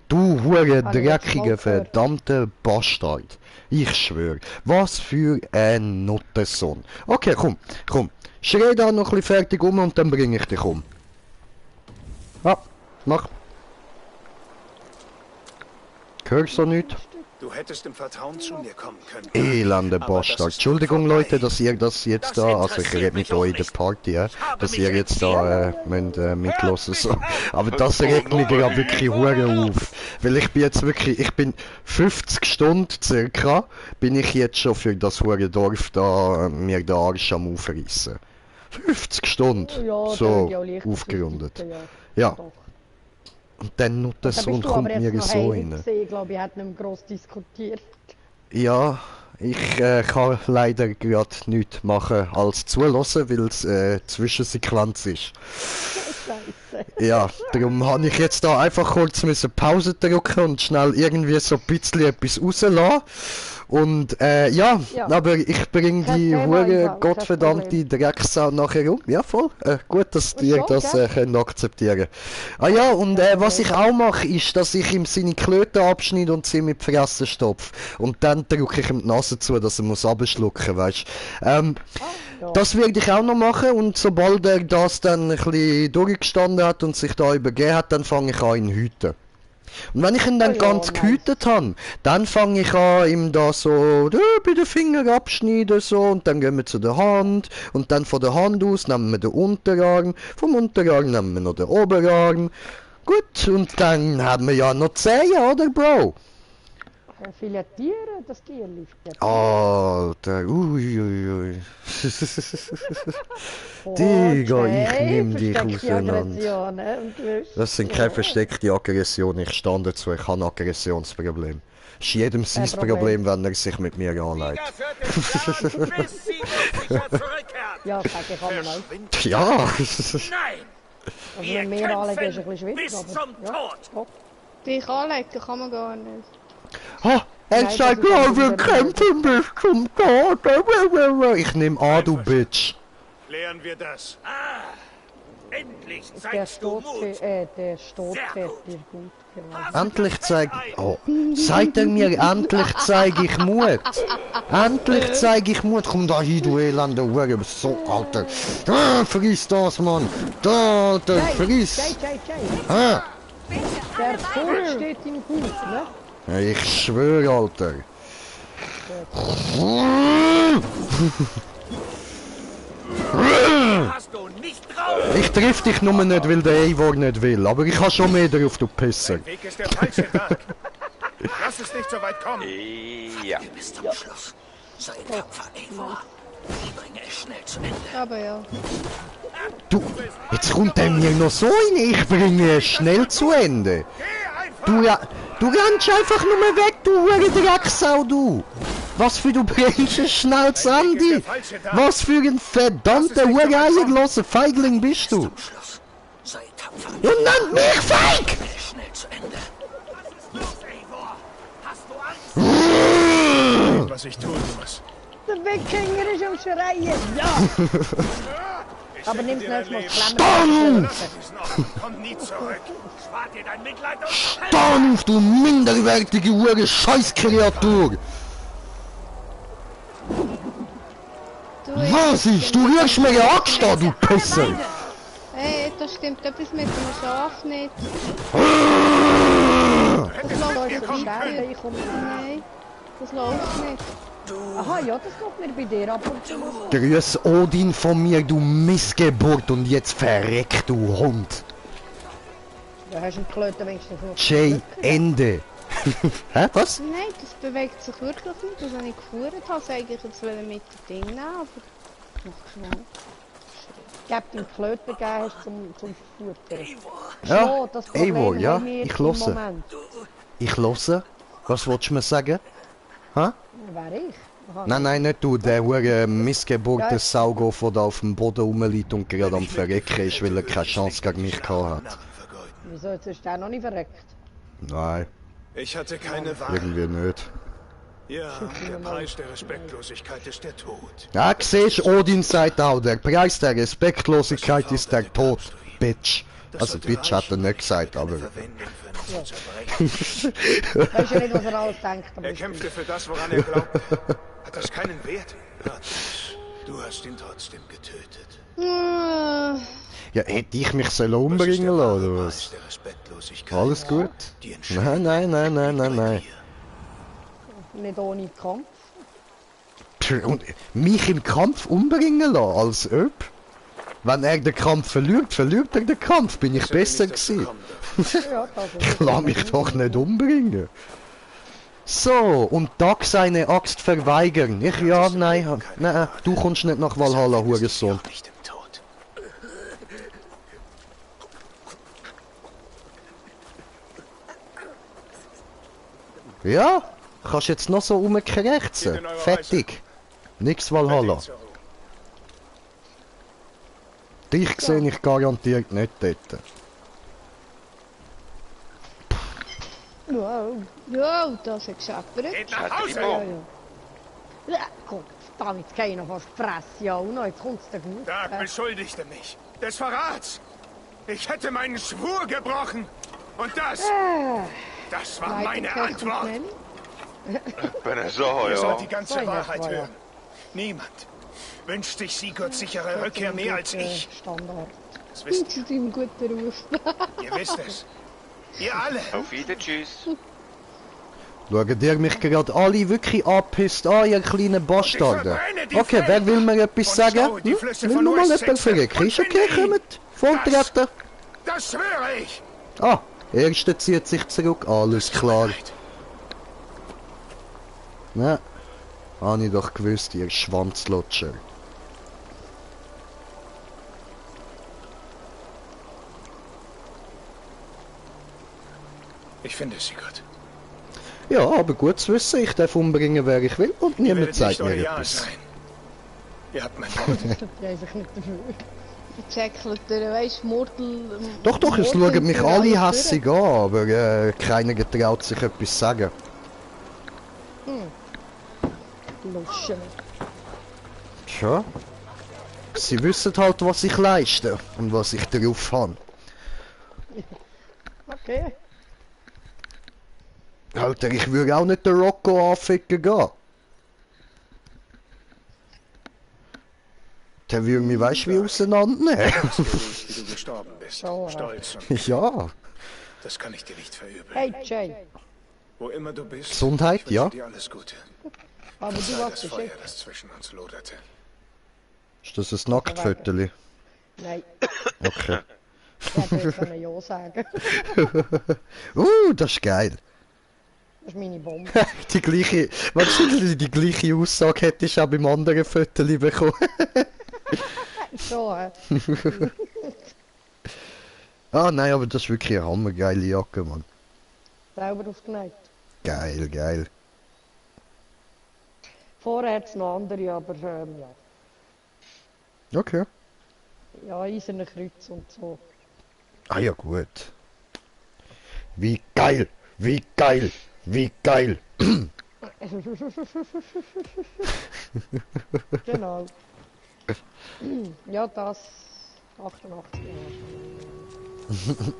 Du hure Habe ich jetzt dreckiger mal gehört. verdammter Bastard. Ich schwör. Was für ein Nuttensohn. Okay, komm. Schrei da noch ein bisschen fertig um und dann bringe ich dich um. Ja, mach. Hörst du nicht? Du hättest im Vertrauen zu mir kommen können. Elender Aber das Bastard. ist Entschuldigung vorbei. Leute, dass ihr das jetzt da, also ich rede mit euch in der Party, ja, dass ihr jetzt da mitlosen so. Aber das regt mich gerade wirklich hure auf. Weil ich bin jetzt wirklich, ich bin 50 Stunden circa, bin ich jetzt schon für das hure Dorf da, mir den Arsch am aufreißen. 50 Stunden, Ja, so ja leicht aufgerundet. ja. Ja, Doch. und dann nur der Da Sohn bist du kommt aber mir jetzt noch so heim rein. gewesen. Ich glaube, ich hätte nicht mehr gross diskutiert. Ja, ich kann leider gerade nichts machen als zulassen, weil es Zwischensequenz ist. Scheiße. Ja, darum habe ich jetzt da einfach kurz Pause drücken und schnell irgendwie so ein bisschen etwas rauslassen. Und ja, aber ich bringe Kein die Thema, hure Ivan, kein gottverdammte Problem. Drecksau nachher um. Ja, voll. Gut, dass ihr schon, das gell? könnt akzeptieren. Ah ja, und was ich auch mache, ist, dass ich ihm seine Klöten abschneide und sie mit die Fresse stopfe. Und dann drücke ich ihm die Nase zu, dass er muss abschlucken, weißt du. Das werde ich auch noch machen und sobald er das dann ein bisschen durchgestanden hat und sich da übergeben hat, dann fange ich an ihn hüten. Und wenn ich ihn dann ganz gehütet habe, dann fange ich an, ihm da so bei den Fingern abschneiden so und dann gehen wir zu der Hand und dann von der Hand aus nehmen wir den Unterarm, vom Unterarm nehmen wir noch den Oberarm. Gut, und dann haben wir ja noch Zehen, oder Bro? Filetieren, das Tierli. Alter, uiuiui. Digga, ich nehm dich auseinander. Das sind keine versteckte Aggressionen, ich stand dazu, ich habe ein Aggressionsproblem. Ist jedem sein Problem, wenn er sich mit mir anlegt. Ja, sag ich auch mal. Ja! Nein! Also wenn wir anlegen, ist ein bisschen Bis schwierig. zum Tod! Dich anlegen kann man gar nicht. Ha! Er sagt, ja, wir kämpfen bis zum Tod! Ich nehm an, du Bitch! Klären wir das. Endlich Der zeigst du Mut! der Stoßpferd ist gut geworden. Endlich sagt er mir, endlich zeige ich Mut. Endlich zeige ich Mut. Komm da hin, du elende Hure, du bist so, Alter. Friss das, Mann. Da, Alter, friss. Ah. Der Tod steht ihm gut, ne? Ja, ich schwöre, Alter. Hast du nicht drauf! Ich triff dich nur nicht, weil der Eivor nicht will. Aber ich habe schon mehr drauf, du Pisser. Der Weg ist der falsche Tag. Lass es nicht so weit kommen. Ja. Bis zum Schluss. Sei tapfer, Eivor. Ich bringe es schnell zu Ende. Aber ja. Du, jetzt kommt er mir noch so rein. Ich bringe es schnell zu Ende. Du rennst einfach nur weg, du hure Drecksau, du! Was für du bringst es schnell zu Ende? Was für ein verdammter hure eierloser Feigling bist du? Zum Schluss. Sei tapfer. Und nennt mich feig! Schnell zu Ende. Was ist los, Eivor? Hast du Angst? Was ich tun muss. Der Wikinger ist am Schreien, ja! Aber nimm's nicht mal Stanf! Komm nie zurück. Spar dir dein Mitleid und Stanf, du minderwertige hure Scheißkreatur! Was ist? Du rührst mir ja Axt an, du Pisser! Hey, da stimmt etwas mit dem Schaf nicht. Das läuft Ich komme weiter. ich komme. Nein, das läuft nicht. Aha, ja, das kommt mir bei dir ab und zu. Grüß Odin von mir, du Missgeburt, und jetzt verreck, du Hund! Da hast du einen Klöten wenigstens noch. Jay, Ende! Hä, was? Nein, das bewegt sich wirklich nicht. Das habe ich geführt. Ich wollte eigentlich jetzt mit dem Ding nehmen, aber noch schnell. Gib den Klöten gegeben hast zum Futtern. Ja, So, das Problem Eivor, ja, haben wir ich im höre. Moment. Ich höre. Was willst du mir sagen? Hä? Wer ich? Aha. Nein, nicht du, der hure missgeborgte Saugo, der da auf dem Boden rumliegt und gerade am Verrecken ist, weil er keine Chance gegen mich gehabt hat. Wieso, jetzt ist der noch nicht verreckt? Nein, Ich hatte keine Wahl. irgendwie nicht. Ja, der Preis der Respektlosigkeit ist der Tod. Ja, siehst du, Odin sagt auch, der Preis der Respektlosigkeit ist der Tod, Bitch. Also Bitch hat er nicht gesagt, aber... Weißt du nicht, was er alles denkt? Aber Er kämpfte für das, woran er glaubte. Hat das keinen Wert? Du hast ihn trotzdem getötet. Ja, hätte ich mich sollen umbringen lassen, oder was? Der Respektlosigkeit. Alles gut? Die Nein. nicht ohne Kampf. Und mich im Kampf umbringen lassen, als ob? Wenn er den Kampf verliert er den Kampf. Bin ich besser gewesen? Ja, das ist Ich lass mich doch nicht umbringen. So, und Dag seine Axt verweigern. Ich, ja, nein, du kommst nicht nach Valhalla, Hurensohn. Nicht im Tod. Ja, kannst jetzt noch so rumkrächzen. Fertig. Nix Valhalla. Dich sehe ich garantiert nicht dort. Wow. Ja, das hat gescheppert. Geht Hat nach er die Hause! Bombe? Ja, Gott, da jetzt keiner fast gefressen. Ja, und jetzt kommt's da gut. Dark beschuldigte mich des Verrats. Ich hätte meinen Schwur gebrochen. Und das war meine Antwort. Bin so, Ihr sollt die ja. ganze Feiner Wahrheit Feuer. hören. Niemand wünscht sich Sigurds sichere Rückkehr mehr als ich. Standard. Das wisst Zu deinem guten Ruf. ihr. Ihr wisst es. Ihr alle. Auf Wiedersehen, tschüss. Schaut ihr mich gerade alle wirklich angepisst an, ihr kleinen Bastarden? Okay, wer will mir etwas sagen? Will nur mal jemand verrecken? Ist okay, kommt. Volltreten. Das schwöre ich. Ah, Erster zieht sich zurück. Alles klar. Ne, habe ich doch gewusst, ihr Schwanzlutscher. Ich finde es, Sigurd. Ja, aber gut zu wissen, ich darf umbringen, wer ich will und Ihr niemand werdet sagt nicht mir loyal etwas. sein. Ihr habt mein Wort. Die haben sich nicht dafür. Jetzt häckelt er, weisst, Mordel... Doch, doch, es Mordel schauen mich für alle alles hässig an, aber keiner getraut sich etwas sagen. Luschen. Tja, sie wissen halt, was ich leiste und was ich drauf habe. Okay. Alter, ich würde auch nicht den Rocco anficken gehen. Der würde mich, weißt du, wie auseinandernehmen. Wie du gestorben bist. So, Stolz und Ja, das kann ich dir nicht verübeln. Hey, Jay. Wo immer du bist, Gesundheit, ich wünsche ja. dir alles Gute. Aber du Sei warst das geschickt. Feuer, das zwischen uns loderte. Ist das ein Nacktfoto? Nein, Okay. ich hätte können Ja sagen. Das ist geil. Das ist meine Bombe. Die gleiche, weißt du, die gleiche Aussage hättest du auch beim anderen Foto bekommen. So, Ah nein, aber das ist wirklich eine hammergeile Jacke, Mann. Sauber aufgenäht. Geil, geil. Vorher hat es noch andere, aber ja. Okay. Ja, eiserne Kreuz und so. Ah ja, gut. Wie geil, wie geil, wie geil. Genau. Ja, das 88 Jahre.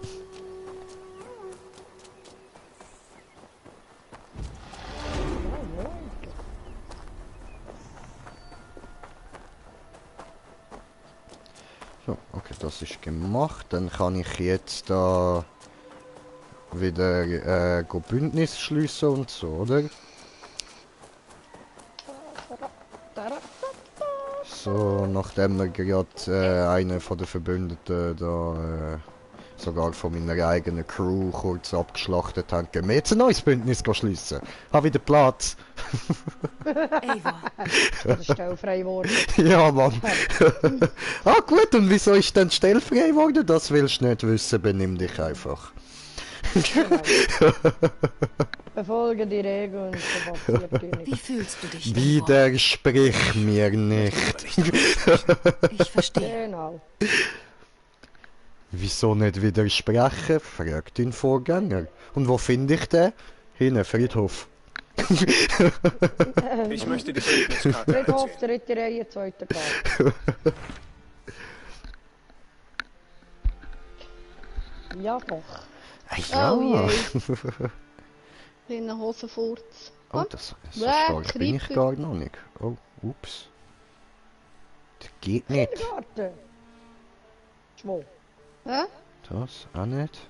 So, okay, das ist gemacht. Dann kann ich jetzt da wieder Bündnis schließen und so, oder? So, nachdem wir gerade einen von den Verbündeten da sogar von meiner eigenen Crew kurz abgeschlachtet haben, gehen wir jetzt ein neues Bündnis schließen. Hab wieder Platz. Eivor, Der ist stellfrei geworden. Ja, Mann. Ah, gut, und wieso ist denn stellfrei geworden? Das willst du nicht wissen, benimm dich einfach. Befolge die Regeln, so passiert dir wie nichts. fühlst du dich? Eivor? Widersprich mir nicht. Ich verstehe. Genau. Wieso nicht widersprechen? Fragt den Vorgänger. Und wo finde ich den? Hinten, Friedhof. Ich möchte die Bündniskarte Friedhof, einsehen. dritte Reihe, zweiter Tag. Ja doch. Ja. Oh je. Kleiner Hosenfurz. Oh, das so Bäh, stark bin ich Creeper. gar noch nicht. Oh, ups. Das geht nicht. Kindergarten. Schwo. Hä? Das auch nicht.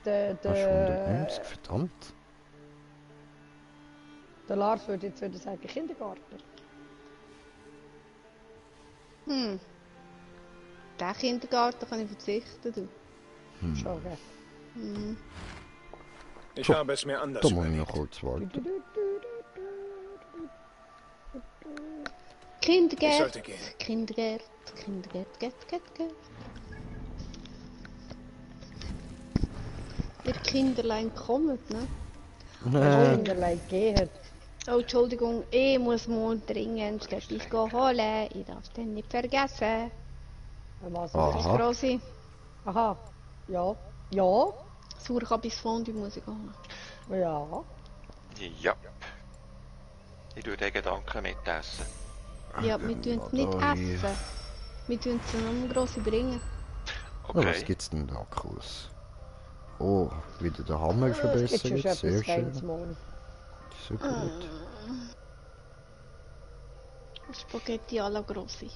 Der, Das ist 190, verdammt. der Lars würde jetzt wieder sagen Kindergarten. Den Kindergarten kann ich verzichten, du. Schon, gell? Ich habe es mir anders Da muss ich noch überlegt. kurz warten. Ich Kindergärte. sollte gehen. Kindergärte. Gert. Ihr Kinderlein kommt, ne? Kinderlein gehen. Oh, Entschuldigung, ich muss morgen dringend etwas holen. Ich darf es nicht vergessen. Was Aha. Das ist Rosi. Aha. Ja. Ja. Sauerkabis Fondue muss ich haben. Ja. Ja. Ich tue den Gedanken mitessen. Ja, wir tun es nicht essen. Wir tun es nur grosse bringen. Oh, was Okay. gibt's denn da Kurs? Oh, wieder der Hammer Es gibt schon verbessert, etwas sehr Geiles schön. morgen. So gut. Spaghetti alla Grossi.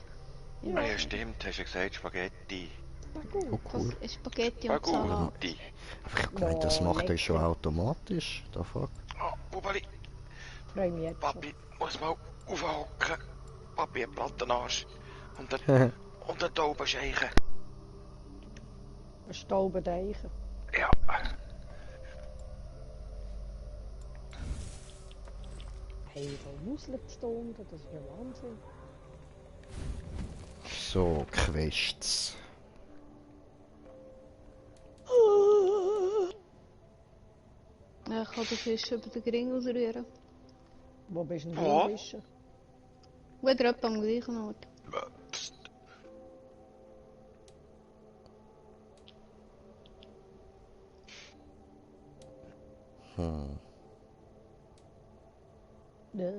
Ah ja, stimmt, hast du gesagt, Spaghetti. Oh cool. Das ist Spaghetti und Salat. Spaghetti. Aber ich hab gemeint, das Oh, macht er schon lecker. automatisch. Da fuck. Oh, Bubali, Freue mich jetzt schon. Papi muss mal aufhocken. Papi hat Plattenarsch. Und den Tauben scheichen. Ein Staubendeichen. Ja. Hey, da Muskeln zu tun, das ist ja Wahnsinn. So, Quests. Ja, ich kann den Fisch über den Ring ausrühren. Wo bist denn Wo? du fischen? Wieder etwa am gleichen Ort. Psst. Ja.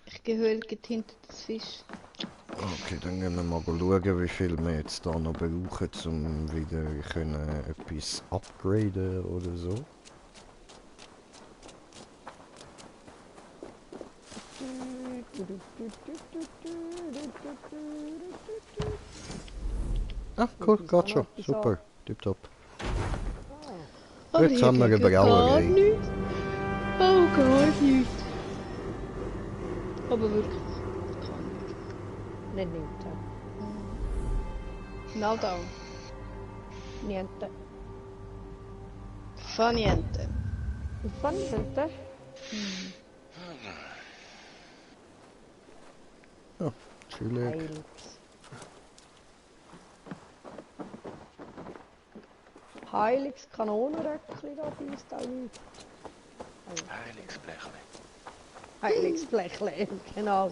Ich gehöre hinter das Fisch. Okay, dann gehen wir mal schauen, wie viel wir jetzt da noch brauchen, um wieder können etwas upgraden oder so. Ah, cool, geht schon. Super, tipptopp. Jetzt haben wir eine Brauerei. Nichts. Oh, gar nichts. Aber wirklich. Nicht niente. Nada. Niente. Fa niente. Fa niente? Ja, chillig. Heiliges. Heiliges Kanonenröckchen da beißt auch nicht. Heiligsblechle. Heiliges Blechle, genau.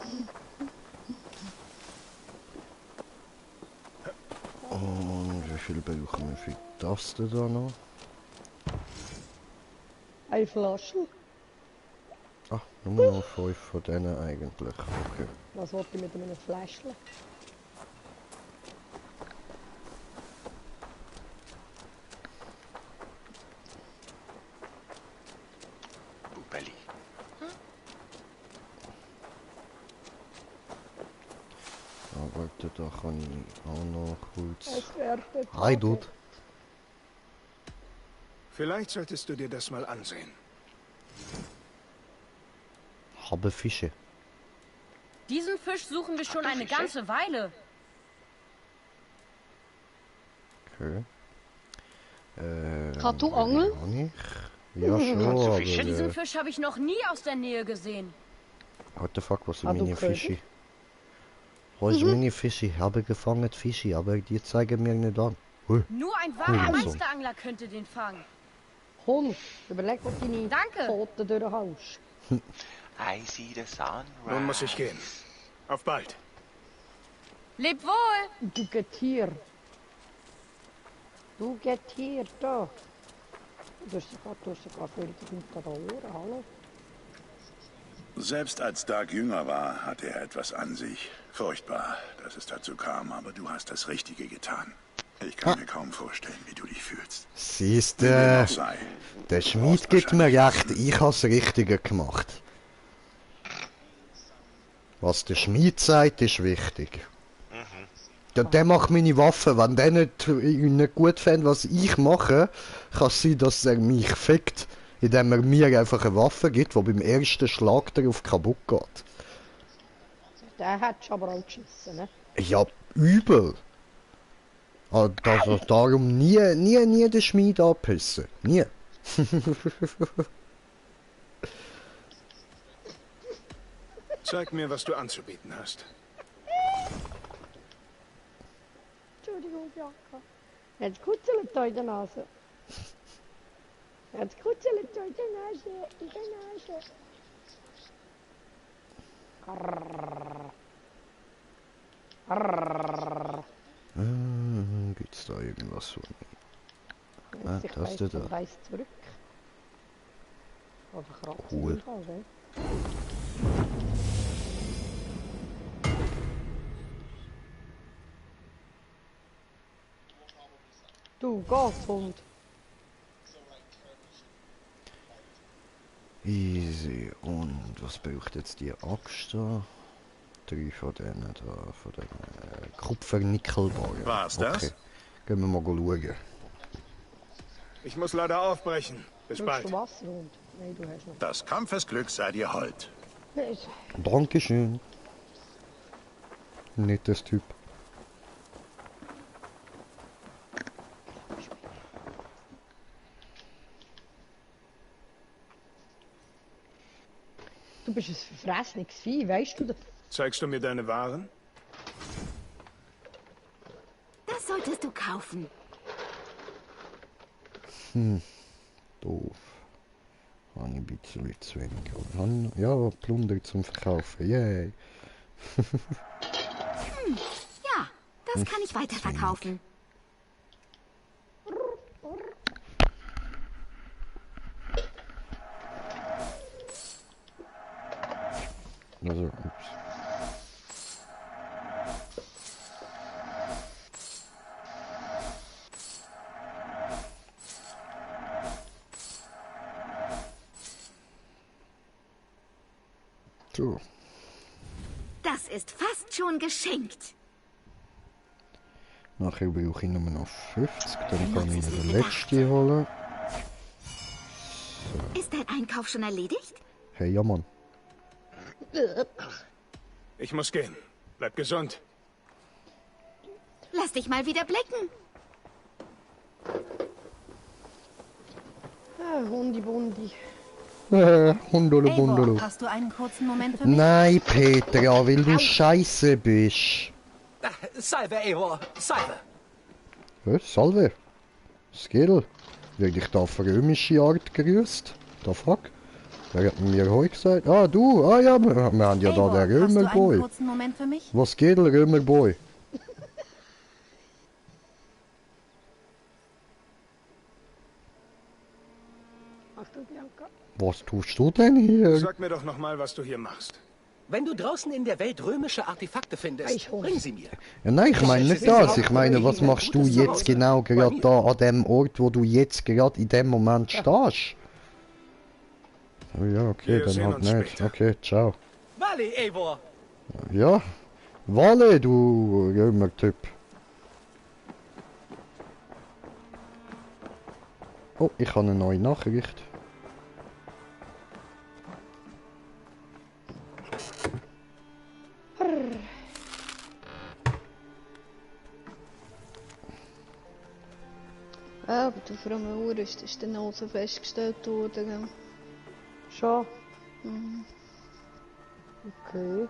Und wie viel brauchen wir für das da noch? Eine Flasche. Ah, nur noch 5 von denen eigentlich. Okay. Was wollte ich mit einem Fläschchen? Bubeli. Ah, warte, da kann ich auch noch kurz... Es wird Hi, Dude. Vielleicht solltest du dir das mal ansehen. Habe Fische. Diesen Fisch suchen wir schon eine ganze Weile. Okay. Kannst du angeln? Kann ich? Ja, schon, Kannst du aber... fischen? Diesen Fisch habe ich noch nie aus der Nähe gesehen. What the fuck, was sind Ah, du meine Köder? Fische? Wo ist meine Fische? Ich habe gefangen Fische, aber die zeigen mir nicht an. Hui. Nur ein wahrer Hurensohn. Meisterangler könnte den fangen. Komm, überleg, ob du deine Danke. Pfoten durchhaust. I see the sunrise. Nun muss ich gehen. Auf bald. Leb wohl! Du Getier. Du Getier, da. Du hast sogar völlig unter den Ohren, hallo? Selbst als Dark jünger war, hatte er etwas an sich. Furchtbar, dass es dazu kam, aber du hast das Richtige getan. Ich kann mir kaum vorstellen, wie du dich fühlst. Siehst Wie dem du, auch sei. der Schmied gibt mir recht, ich habe das Richtige gemacht. Was der Schmied sagt, ist wichtig. Der macht meine Waffen, wenn der nicht gut findet, was ich mache, kann es sein, dass er mich fickt, indem er mir einfach eine Waffe gibt, die beim ersten Schlag darauf kaputt geht. Der hat aber auch geschissen, ne? Ja, übel. Also darum nie den Schmied abpissen. Nie. Zeig mir, was du anzubieten hast. Entschuldigung, Bianca. Jetzt kutzelt da in der Nase. Jetzt kutzelt da in der Nase. In der Nase. Arrrr. Arrrr. Gut. Gibt's da irgendwas so? Jetzt ich das weiss, da. dann weiss zurück. Oder kratzt Cool. Fall, gell? Du, Gasshund. Easy. Und was braucht jetzt die Axt da? 3 von denen da, von den Kupfernickelbarren. War's das? Okay. Gehen wir mal schauen. Ich muss leider aufbrechen. Bis Brauchst bald. du Wasserhund? Nein, du hast noch. Das Kampfesglück sei dir hold. Dankeschön. Nettes Typ. Du bist ein verfressenes Vieh, weißt du das? Zeigst du mir deine Waren? Das solltest du kaufen. Doof. Habe ich ein bisschen zu wenig. Ja, Plunder zum Verkaufen. Yay. Ja, das kann ich weiterverkaufen. Also, ups. So. Das ist fast schon geschenkt. Nachher brauche ich nur noch 50, dann kann ich den letzten holen. Ist dein Einkauf schon erledigt? Hey, ja Mann. Ich muss gehen. Bleib gesund. Lass dich mal wieder blicken. Hundi-Bundi. Hundolo Eivor, Bundolo. hast du einen kurzen Moment für mich? Nein, Petra, weil du scheiße bist. Salve, Eivor, salve. Was? Salve? Skill? Werde ich da auf römische Art gerüßt? Da fuck? Wer hat mir heute gesagt? Ah, du? Ah ja, wir haben ja da Eivor, den hast du einen Römerboy. kurzen Moment für mich? Was geht, Römerboy? Achtung, Bianca. Was tust du denn hier? Sag mir doch noch mal, was du hier machst. Wenn du draußen in der Welt römische Artefakte findest, bring sie mir. Ja, nein, ich meine nicht das. Ich meine, was machst du jetzt genau gerade da an dem Ort, wo du jetzt gerade in dem Moment stehst? Oh ja, okay, Wir dann sehen halt uns nicht. später. Okay, ciao. Vale, Eivor. Ja, Walle, du Römer-Typ. Oh, ich habe eine neue Nachricht. Aber du vor einer Uhr ist der Nase festgestellt worden. Gell? Schon? Mhm. Okay.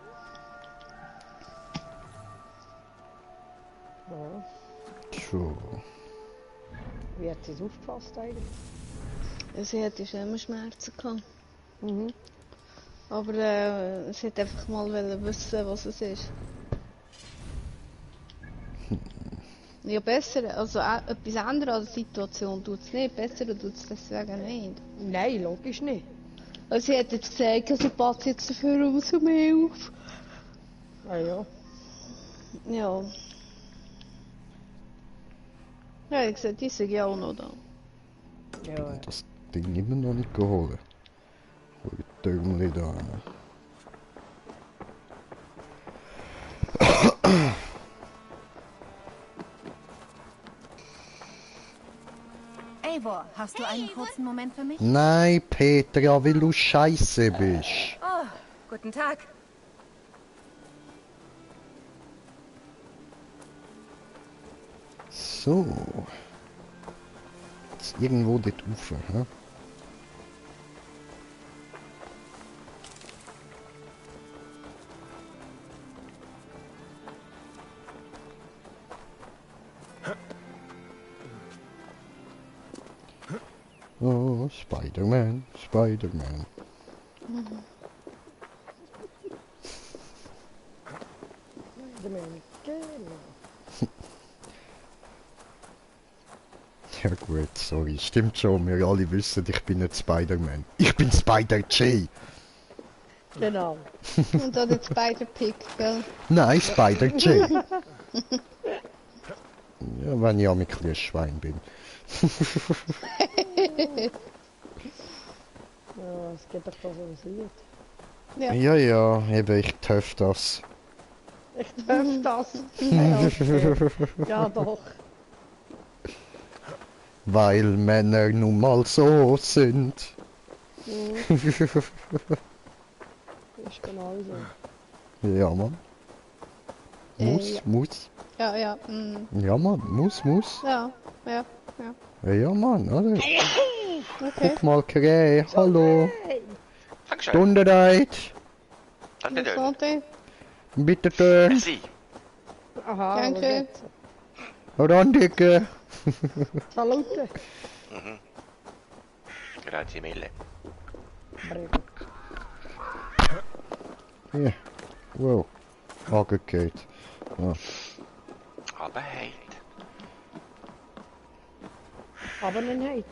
Ja. So. Wie hat sie es aufgefasst eigentlich? Sie hatte schon immer Schmerzen gehabt. Mhm. Aber sie hat einfach mal wissen, was es ist. Ja, besser, also etwas anderes als die Situation tut es nicht. Besser tut es deswegen nicht. Nein, logisch nicht. Also sie hat jetzt gesagt, sie passt jetzt dafür umso mehr auf. Ah ja. Ja. Ja, ich gesagt, die sind ja auch noch da. Ja. Das Ding immer noch nicht geholt. Hol die Türmli da. Eivor, hast du einen kurzen Moment für mich? Nein, Petra, weil du scheiße bist. Oh, guten Tag. So. Jetzt irgendwo dort rauf, hä? Oh, Spider-Man, Spider-Man. Ja gut, sorry. Stimmt schon, wir alle wissen, ich bin nicht Spider-Man. Ich bin Spider-J. Genau. Und dann der Spider-Pig, gell? Nein, Spider-J. Ja, wenn ich auch ein kleines Schwein bin. Ja, es gibt doch da so ein Lied. Ja. Ja, ja, eben, ich töff das. Ich darf das. Ja, okay. Ja, doch. Weil Männer nun mal so sind. Ist genau so. Ja, Mann. Muss, Ja. muss. Ja, ja. Ja, Mann, muss. Ja, ja, ja. Ja, Mann, oder? Okay. Guck mal, Krähe, hallo. Dankeschön. Dundereit. Danke schön. Santé. Bitte schön. Merci. Aha, Danke. Randicke. Salute. Grazie mille. Ja. Wow. Angekehrt. Ja. Aber heit. Aber nicht heute.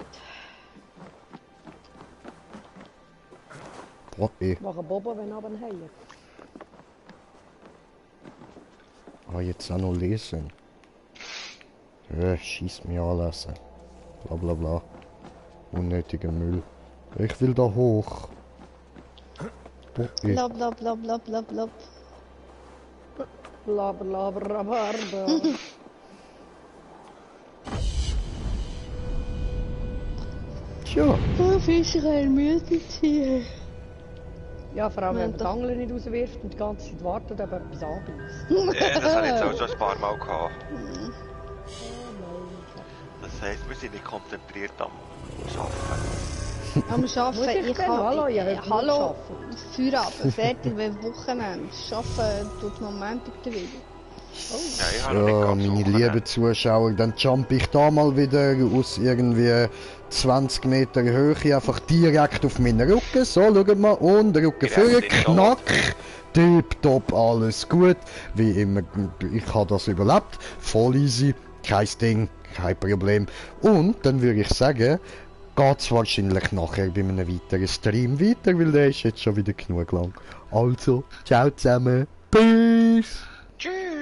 Boah, Machen Bobo, wenn aber nicht heute. jetzt auch noch lesen. Schieß mich anlassen. Bla bla bla. Unnötiger Müll. Ich will da hoch. Boah, Blab, blab, blab, blab, blab, blab. Laber, laber, rabarber. Tja. Oh, Fischerei, müde Tier. Ja, vor allem, wenn man die Ja, Angel nicht rauswirft und die ganze Zeit wartet, ob etwas anbeißt. Ja, das habe ich jetzt auch schon ein paar Mal gehabt. Das heisst, wir sind nicht konzentriert am Arbeiten. Am Muss Arbeiten, ich denn? Hallo, ihr habt nicht hallo, gearbeitet. Feierabend, fertig, wenn Wochenende. Arbeiten tut man am Montag wieder. Ja, ich habe noch nicht Ja, ganz meine Wochenende. lieben Zuschauer, dann jump ich da mal wieder aus irgendwie 20 Meter Höhe einfach direkt auf meinen Rücken. So, schaut mal, und Rücken Direkt für in den knack. Tipptopp, alles gut. Wie immer, ich habe das überlebt. Voll easy, kein Ding, kein Problem. Und dann würde ich sagen, geht's wahrscheinlich nachher bei einem weiteren Stream weiter, weil der ist jetzt schon wieder genug lang. Also, ciao zusammen. Peace. Tschüss.